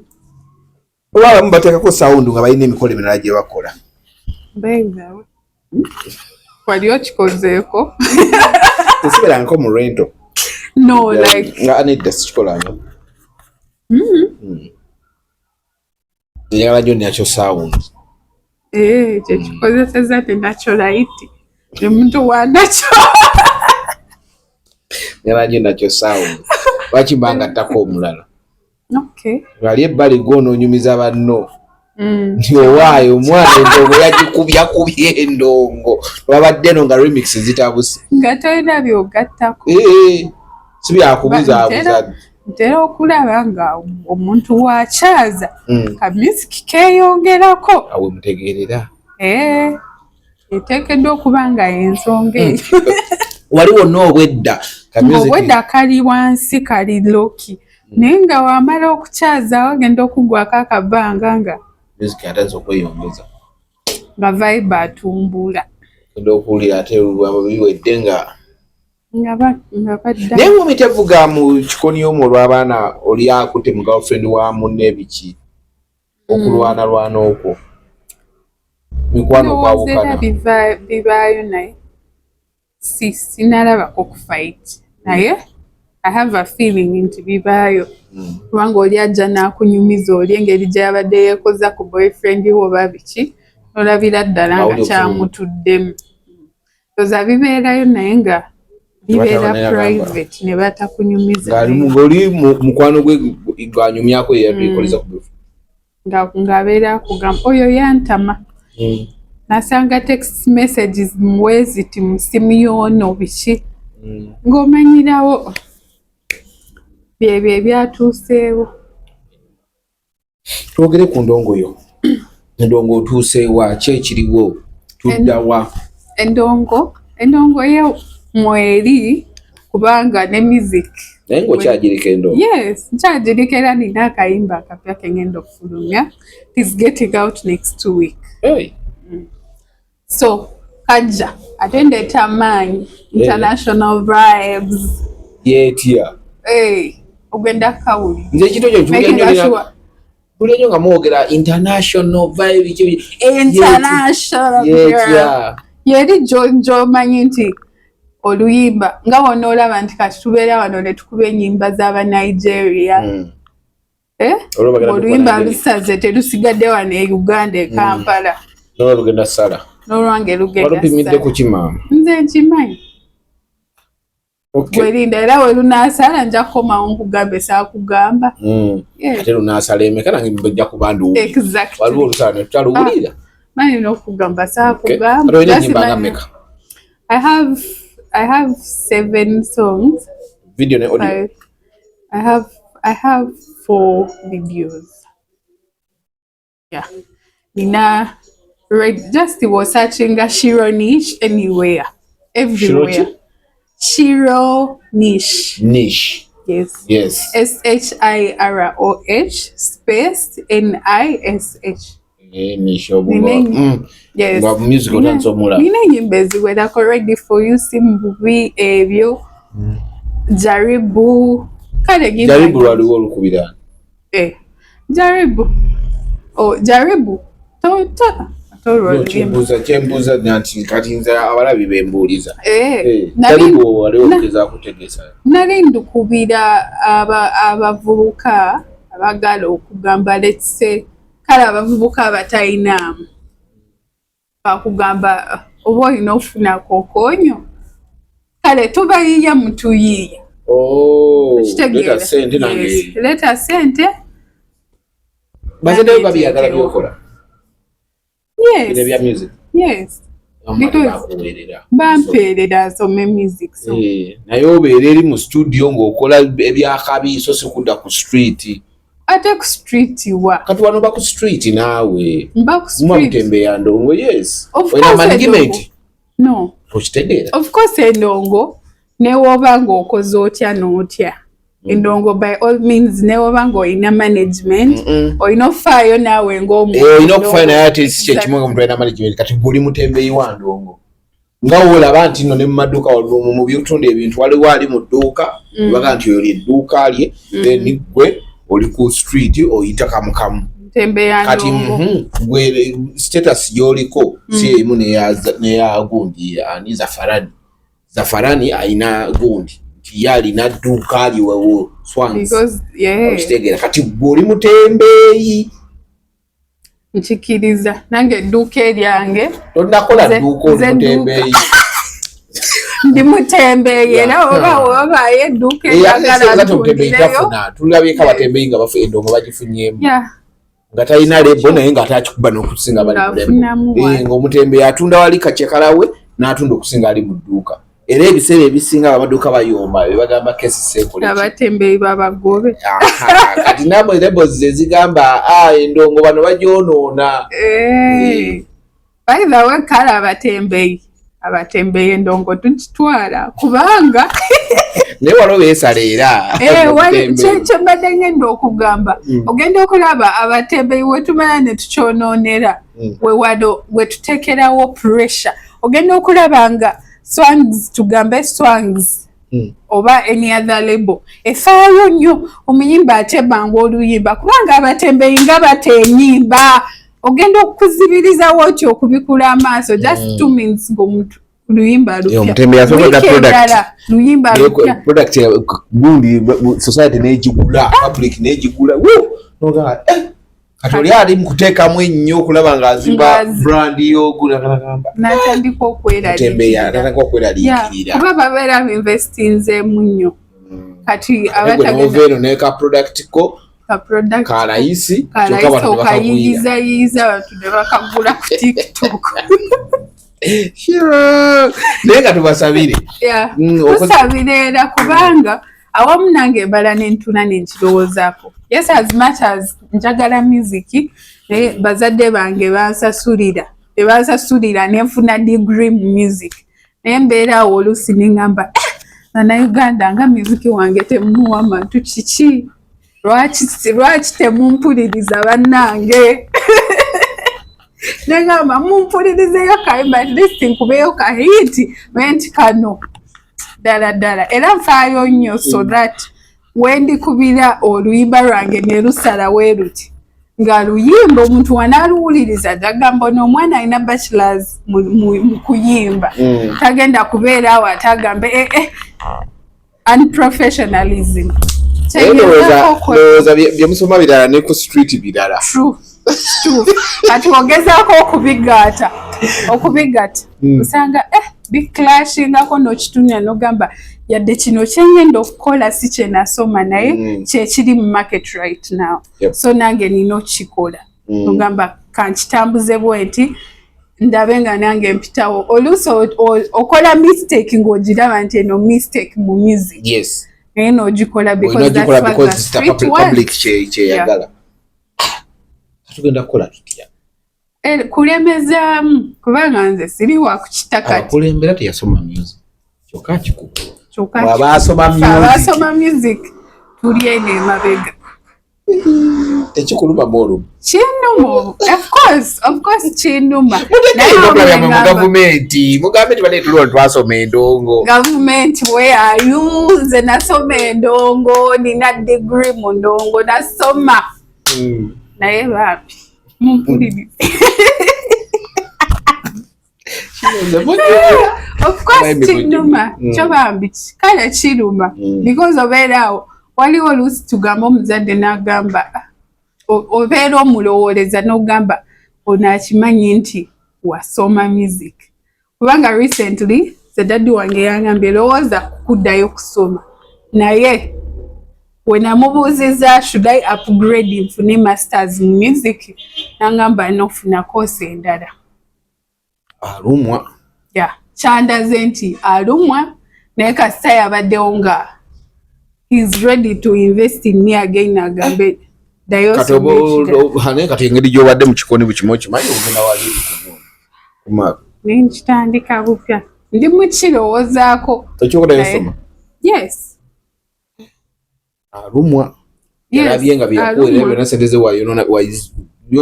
oba abamu bateekako sound nga balina emikolo emirala gye bakola. Beegawe, wali okikozeeko? Tesibeerangako mu rental. No, like Nga nedda, sikikolanga. Njagala nnyo nakyo sound. Eh, kyekikozeseza te naturality, omuntu wa nakyo. Njagala nnyo nakyo sound, lwaki mbanga ttako omulala ng'ali ebbali gwonoonyumiza banno nti owaayo omwana endongo yagikubyakubya endongo, wabadde no nga remix zitabuse. Nga tolina byogattako. Eh, si byakubuzaabuza. Ntera okulaba nga omuntu wakyaza ka music keeyongerako. Awe mutegeerera. Eh, eteekeddwa okuba nga ensonga eyo. Wali wonna obwedda ka music. Obwedda kali wansi, kali low-key, naye nga wamala okukyazaawo agenda okugwako akabanga nga Music atandise okweyongeza. Nga vibe atumbula. Genda okuwulira ate biwedde nga Nga badda. Naye ngumi tevuga mu kikoni omwo olw'abaana, oli akutte mu girlfriend wa munne, biki, okulwanalwana okwo, mikwano Ndowooza era kwawukana. Bibaayo, naye si sinalabako ku fight, naye I have a feeling nti bibaayo, kubanga oli ajja n'akunyumiza oli engeri gy'abadde yeekoza ku boyfriend we oba biki, nolabira ddala nga Awulira. Kyamutuddemu. Oza bibeerayo, naye nga bibeera Tebataba private ne batakunyumiza. Ng'oli mukwano gwe gwanyumyako yeyabikoleza ku Ng'abeera akugamba oyo yantama, nasanga text messages muweziti mu simu y'ono, biki, ng'omanyirawo byebyo ebyatuuseewo. Twogere ku ndongo yo. Endongo otuuseewa? Ki ekiriwo? Tuddawa? Endongo ye mweri, kubanga ne music Naye ng'okyagirika endongo? Yes, nkyagirika, era nina akayimba akapya kengenda okufulumya. It is getting out next week. Hey. So kajja ate ndeeta amaanyi, international vibes. Yeetya? Hey, ogenda kawuli. Nze ekintu ekyo nkiwulira Making nnyo. sure. Mpulira nnyo nga mwogera international vibe International girl. Yeetya? Yeri gy'omanyi nti oluyimba nga wona olaba nti kati tubeera wano ne tukuba ennyimba z'Abanigeria. Eh? Olwo bagenda Oluyimba kukola lusaze, terusigadde wano e Uganda, e Kampala. Nolwo lugenda sala. N'olwange lugenda Walupimidde sala. ku kimaama? Nze nkimanyi. Okay. Gwerinda, era we lunaasala nja kukomawo nkugambe saakugamba. Yeah. Ate lunaasala emeka? Nange mbejja kuba nduwulira. Exactly. Waliwo olusala ne tutaluwulira. Manyi n'okugamba Okay. saakugamba. Kati olina Just ennyimba nga imagine. mmeka? I have seven songs. Video ne audio? I have four videos. Yeah. Nina right, just was searching a Shiro Niche anywhere. Everywhere. Shiro Niche. Niche. Yes. Yes. SHIROH space NISH. Eh, niche obungo. Yes. Nga music otandise omulaba. Nina ennyimba eziwerako: Ready for You, si mububi ebyo, Jaribu, kale ennyimba Jaribu nyingi. lwaliwo olukubira. Eh, Jaribu, oh, Jaribu to to to No, kyembuuza nti kati nze abalabi bembuuliza. Eh, Eh, nali jaribu waliwo okugezaako kutegeeza. Nali ndukubira abavubuka abagala okugamba, let's say, kale abavubuka abatayinaamu, bakugamba oba olina okufuna kokonyo, kale tubayiiya mutuyiiya. Oh, Kitegeera. leeta ssente nange. Yes, leeta ssente. Bazadde bo babyagala byokola? Yes. Bino ebya music? Yes. Bamala Because bakuweerera. Bampeerera nsome music, so Eh, naye obeera eri mu studio ng'okola ebyakabi, so si kudda ku street. Ate ku street wa? Kati wano ba ku street naawe. Mba ku Muma street. mutembeeya ndongo, yes. Of Olina course. management? Endongo no. Okitegeera? Of course, endongo newoba ng'okoze otya n'otya, endongo by all means, newoba ng'olina management, olina okufaayo naawe ng'omuntu. Eh, olina okufaayo, naye ate si kyekimu nga omuntu alina management. Kati gwe oli mutembeeyi wa ndongo, nga woolaba nti nno ne mu maduuka mu byotunda ebintu waliwo ali mu dduuka, baga nti oyo lyedduuka lye, then gwe oli ku street oyita kamukamu. Ntembeeya Kati ndongo. Gwe status gy'oliko si emu neya gundi ani, Zafarani. Zafarani ayina gundi nti ye alina dduuka lye wewo Swangz. Because yeah. Okitegeera? Kati gwe oli mutembeeyi. Nkikiriza, nange edduuka eryange. Tonakola dduuka, oli Nze mutembeeyi. Ndi mutembeeyi era oba wabaayo edduuka eryagala Ate omutembeeyi ntundireyo. tafuna. Tulabyeko abatembeeyi nga bafu endongo bagifunyemu nga talina label, naye nga ate akikuba n'okusinga bali mu label. Ng'afunamu Eh, ng'omutembeeyi atunda wali kakyekalawe n'atunda okusinga ali mu dduuka, era ebiseera ebisinga abamaduuka bayomba bebagamba kesi seekole ki. Abatembeeyi babagobe. Aha, kati namwe labels zezigamba, "Ah, endongo bano bagyonoona." Eh. By the way, kale abatembeeyi endongo tukitwala kubanga Naye waliwo beesala era. Eh, Omutembeeyi. Kyembadde ngenda okugamba, ogenda okulaba abatembeeyi wetumala ne tukyonoonera, we wano we tuteekerawo pressure. Ogenda okulaba nga Swangz, tugambe Swangz oba any other label, efaayo nnyo omuyimba ate banga oluyimba, kubanga abatembeeyi nga batenyimba, ogenda okuzibirizawo otyo okubikula amaaso just 2 minutes ng'omuntu luyimba Eh, omutembeeyi asobola lupya, product. endala luyimba lupya. Product ya gundi, society negigula, public negigula. Nogamba, eh, kati oli ali mu kuteekamu ennyo okulaba ng'azimba brand y'ogulagamba. N'atandika Mutembeeyi okweraliikirira. atandika okweraliikirira. Kuba babeera investinzeemu nnyo. Kati Ate gwe abatagenda n'ova eno ne ka product ko ka product ka layisi, kyokka kalayisi abantu ne bakagwira. okayiyizayiyiza, abantu ne bakagula ku TikTok. Sure. Naye nga tubasabire. Yeah. Mm. Tusabira era, kubanga awamu nange mbala nentuna nenkirowoozaako. Yes, as much as njagala music, naye bazadde bange bansasulira, tebansasulira nenfuna degree mu music, naye mbeera awo oluusi neŋŋamba, "Eh, bannayuganda nga music wange temuwa mantu, kiki? Lwaki temumpuliriza bannange?" Neŋŋamba mumpulirizeyo kayimba, at least nkubeyo ka hit, naye nti kano ddala ddala era nfaayo nnyo, so that wendikubira oluyimba lwange ne lusala we luti nga luyimba omuntu wanaaluwuliriza agamba, "Ono omwana alina bachelors mu kuyimba." Tagenda kubeera awo ate agambe, "Eh, eh, unprofessionalism." Kyengezaako. Ndowooza byemusoma birala ne ku street birala. True. True. Kati ogezaako okubigaata, osanga biclashingako, n'okitunya n'ogamba yadde kino kyengenda okukola si kyenasoma, naye kyekiri mu market right now. So nange nina okukikola. Ogamba kankitambuze bwe nti, ndabe nga nange mpitawo. Oluusi okola mistake ng'ogiraba nti eno mistake mu music, naye n'ogikola because that's what the street public wants. Kyeyagala. Tugenda kukola tutya? Kulemezaamu, kubanga nze siri wa kukita kati. Abakulembera teyasoma music, kyokka kikugu. Kyokka Bw'aba asoma ffe music. Abasoma music tuli eno emabega. Tekikuluma olumu? Kinnuma, of course, of course kinnuma. Naye Mutekeyo byammwe mu ngamba- gavumenti, mugambe nti bane twasoma endongo. Gavumenti, where are you? Nze nasoma endongo, nina degree mu ndongo, nasoma, naye bambi mumpulirize. Of course Bambi. kinnuma. Kyo bambi kale kiruma because obeera awo, waliwo oluusi tugamba omuzadde n'agamba, "Ah," obeera omulowooleza n'ogamba ono akimanyi nti wasoma music, kubanga recently ze daddy wange yangambye, lowooza kuddayo kusoma, naye we namubuuziza, should I upgrade nfune masters mu music, nangamba nofuna course endala. Alumwa. Ya, kyandaze nti alumwa, naye kasita yabaddewo nga he's ready to invest in me again, agambe ddayo Kati osome ekirala. Naye kati engeri gy'obadde mu kikoni bukimu, okimanyi ogenda wali kuma. Nenkitandika bupya, ndi mukirowoozaako. Ekyokudayo soma. Yes. Alumwa. Yes, yalabye nga byeyakuweera alumwa. byonna sente ze wayonona.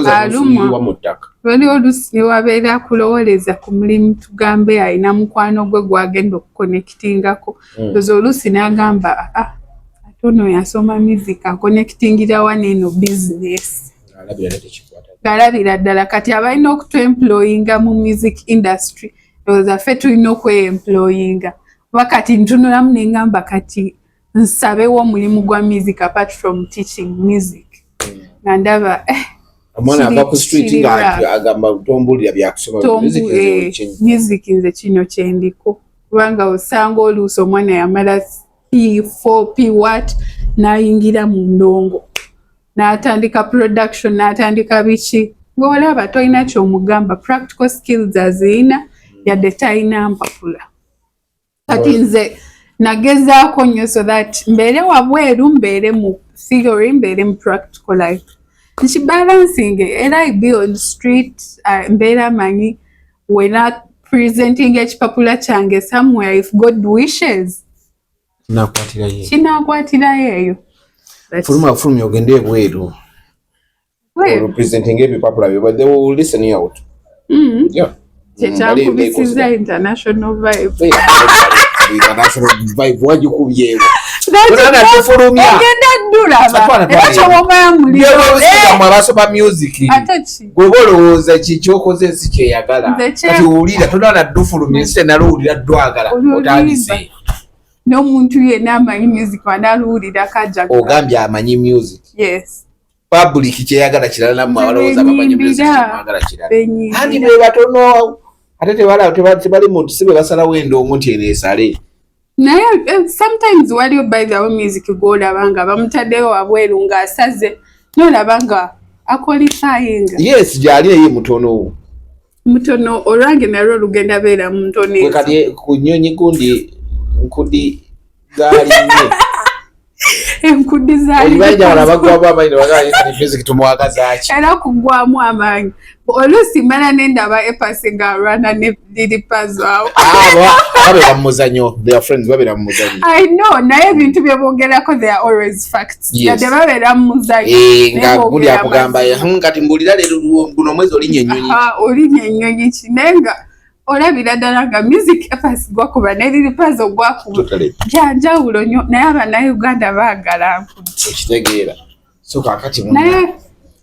Alumwa. Mu ttaka. Waliwo oluusi ne wabeera akulowooleza ku mulimu, tugambe alina mukwano gwe gwagenda okuconnectingako. Ndoza oluusi n'agamba, ah, ate ono yasoma music aconnectingira wano eno business. Alabira ddala tekikwata. Ng'alabira ddala kati abalina okutuemployinga mu music industry, ndowooza ffe tulina okweemployinga, kuba kati ntunulamu ne ngamba kati nsabewo omulimu gwa music apart from teaching music, nga ndaba omwana ava ku street kiri nga rough. Agamba tombuulira byakusoma. Music nze Music nze kino kyendiko, kubanga osanga oluusi omwana yamala P4, P what, n'ayingira mu ndongo n'atandika production, n'atandika biki, ng'olaba tolina kyomugamba, practical skills azirina yadde talina mpapula. Kati nze nagezaako nnyo so that mbeere wabweru, mbeere mu theory, mbeere mu practical life, nkibalancing, era I be on street, mbeera manyi when I presenting ekipapula kyange somewhere, if God wishes, Nakwatirayo. Kinakwatirayo eyo. Fuluma, fulumya ogende ebweru. Bweru. Representing ebipapula byo, but they will listen you out. Yeah. Kyekyankubisiza international vibe. International vibe wagikubyewo. Tufulumya. Ogenda ddulaba Atwala, era twala. kyobomaya muliro. Mwe abasoma music, Ate ki? gwe olowooza ki kyokoze ensi kyeyagala? Nze Kati wulira, tonala ddufulumya, ensi tenaluwulira ddwagala. Olwo Otandise. N'omuntu yenna amanyi music wanaluwulira kajja. Ogambye amanyi music. Yes. Public kyeyagala kirala, nammwe abalowooza bamanyi music Benyimbira. kyemwagala kirala. Benyimbira. Anti be batono, ate tebali mu si be basalawo endongo nti eno esale. Naye sometimes waliwo, by the way, music gwolaba nga bamutaddeyo wabweru ng'asaze, nolaba nga aqualifyinga. Yes, gyali, naye mutono. Mutono, olwange nalwo lugenda beera mutono. Gwe Ezo. Kati ku nnyonyi gundi nkudi zaalinnye. Enkudi zaali. Olibanjawala bagwamu amaanyi nebagamba kati music tumwagazaaki? Era kugwamu amaanyi, oluusi mala nendaba A Pass ng'alwana ne Lil Pazo awo. Babeera mu muzanyo, their friends, babeera mu muzanyo. I know, naye ebintu bye boogerako, they are always facts. Yes. Yadde babeera mu muzanyo, Eh, naye nga guli boogera akugamba, amazima. Kati mbulira leero guno omwezi olinnya ennyonyi." Aha, olinnya ennyonyi ki, naye nga olabira ddala nga music A Pass gwakuba ne Lil Pazo gwakuba Totally. byanjawulo nnyo, naye Abannayuganda baagala nkudi. Okitegeera, so kakati Naye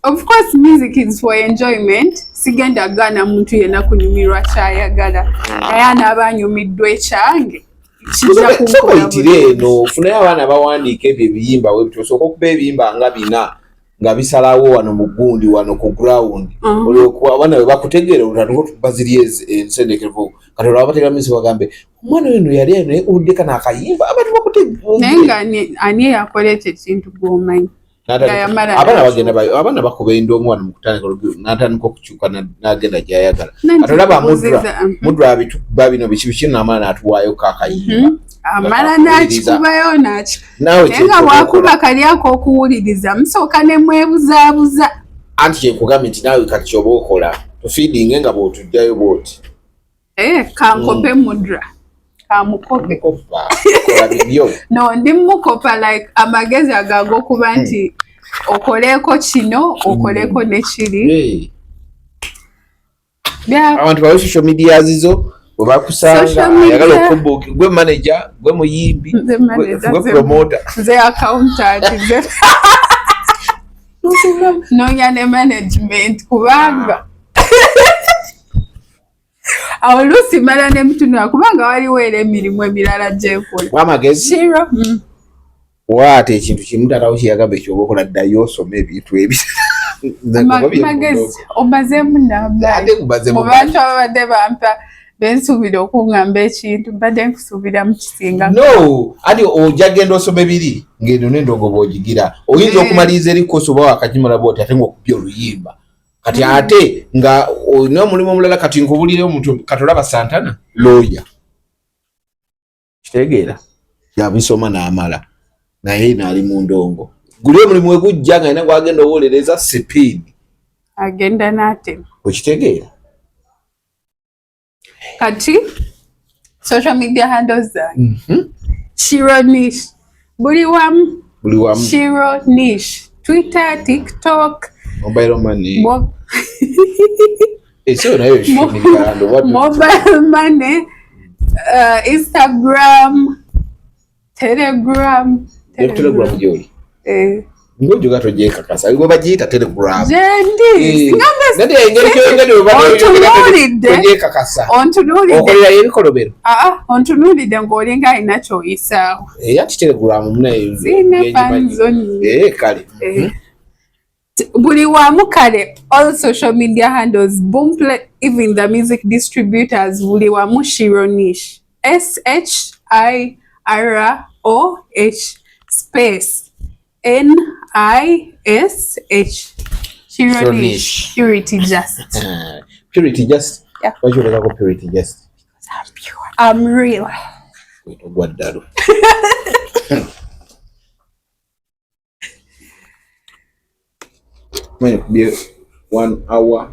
of course music is for enjoyment, sigenda gaana muntu yenna kunyumirwa kyayagala, naye anaaba anyumiddwa ekyange, Sooka oyitire eno ofunayo abaana bawandiika ebyo ebiyimba webityo, osooka okuba ebiyimba nga bina nga bisalawo wano mu gundi wano ku ground, olwokuba abaana bwe bakutegeera olutandika otuba ziri ensendekevu. Kati olwo abategeera minsi bagambe omwana oyo no yali ayo, naye owulidde kano akayimba, abantu bakutegeera. Naye nga ani eyakola ekyo ekintu gw'omanyi? Abaana bagenda, abaana bakuba endongo wano mu kutandika, n'atandika okukyuka n'agenda gy'ayagala. Kati olaba Mudra, Mudra abitukuba bino biki biki, n'amala n'atuwaayo akayimba. Amala n'akikubayo naye nga bwakuba kali ak'okuwuliriza musooka ne mwebuzaabuza. Anti kyenkugambye nti naawe kati kyoba okola tufiidinge nga bw'otujjayo bw'oti. Eh, kankope Mudra, kamukope. Kopa, kola bibyo. No, ndi mukopa like amagezi ago ag'okuba nti okoleeko kino, okoleeko ne kiri. Abantu bawe social media zizo bwe bakusanga. Social media. Ayagala okubuuki, gwe manager, gwe muyimbi, Nze manager, gwe promoter. Nze accountant, nze noonya ne management, kubanga awo oluusi mala ne mutunula, kubanga waliwo era emirimu emirala gyenkola. Wamagezi. Shiro. Waata ekintu kimu taatawo kyeyagamba ekyoba okola, ddayo osome ebintu ebi. Magezi omazeemu namba. Ate nkumazeemu. Mu bantu ababadde bampa bensuubira okuŋŋamba ekintu, mbadde nkusuubira mu kisinga. No, ati ojja genda osoma ebiri ng'eno n'endongo bw'ogigira oyinza okumaliriza eri kosi oba wakagimala bwoti ate ng'okubya oluyimba kati ate nga olina omulimu omulala. Kati nkubulire omuntu, kati olaba Santana lawyer, kitegeera yabisoma n'amala, naye naali mu ndongo. Guli omulimu we gujja nga alina gwagenda owolereza sipiidi. Agenda n'atema. Okitegeera? Kati social media handles zange, Shiro Nish buli wamu. Buli wamu. Shiro Nish, Twitter, TikTok. Mobile money. So nayo social media handle, Mobile money, Instagram, Telegram. Telegram gyoli? Eh. Ng'ojoga togyekakasa, gwe bagiyita Telegram. Gyendi. Naye engeri kyoyogedde bwe Ontunuulidde. togyekakasa. Ontunuulidde. Okolerayo ebikolobero. Aa, ontunuulidde ng'olinga alina kyoyisaawo. Era ti Telegram munaye. Siine fans nnyingi. Eh, kale. Eh. Buli wamu kale, all social media handles, Boomplay, even the music distributors, buli wamu Shiro Nish, Shiroh space Nish, Shiro Shiro Nish. Nish. Purity just. Purity just. Yeah. Lwaki olekako purity just? I'm pure, I'm real. Ogwa ddalu. Manyi kubye 1 hour.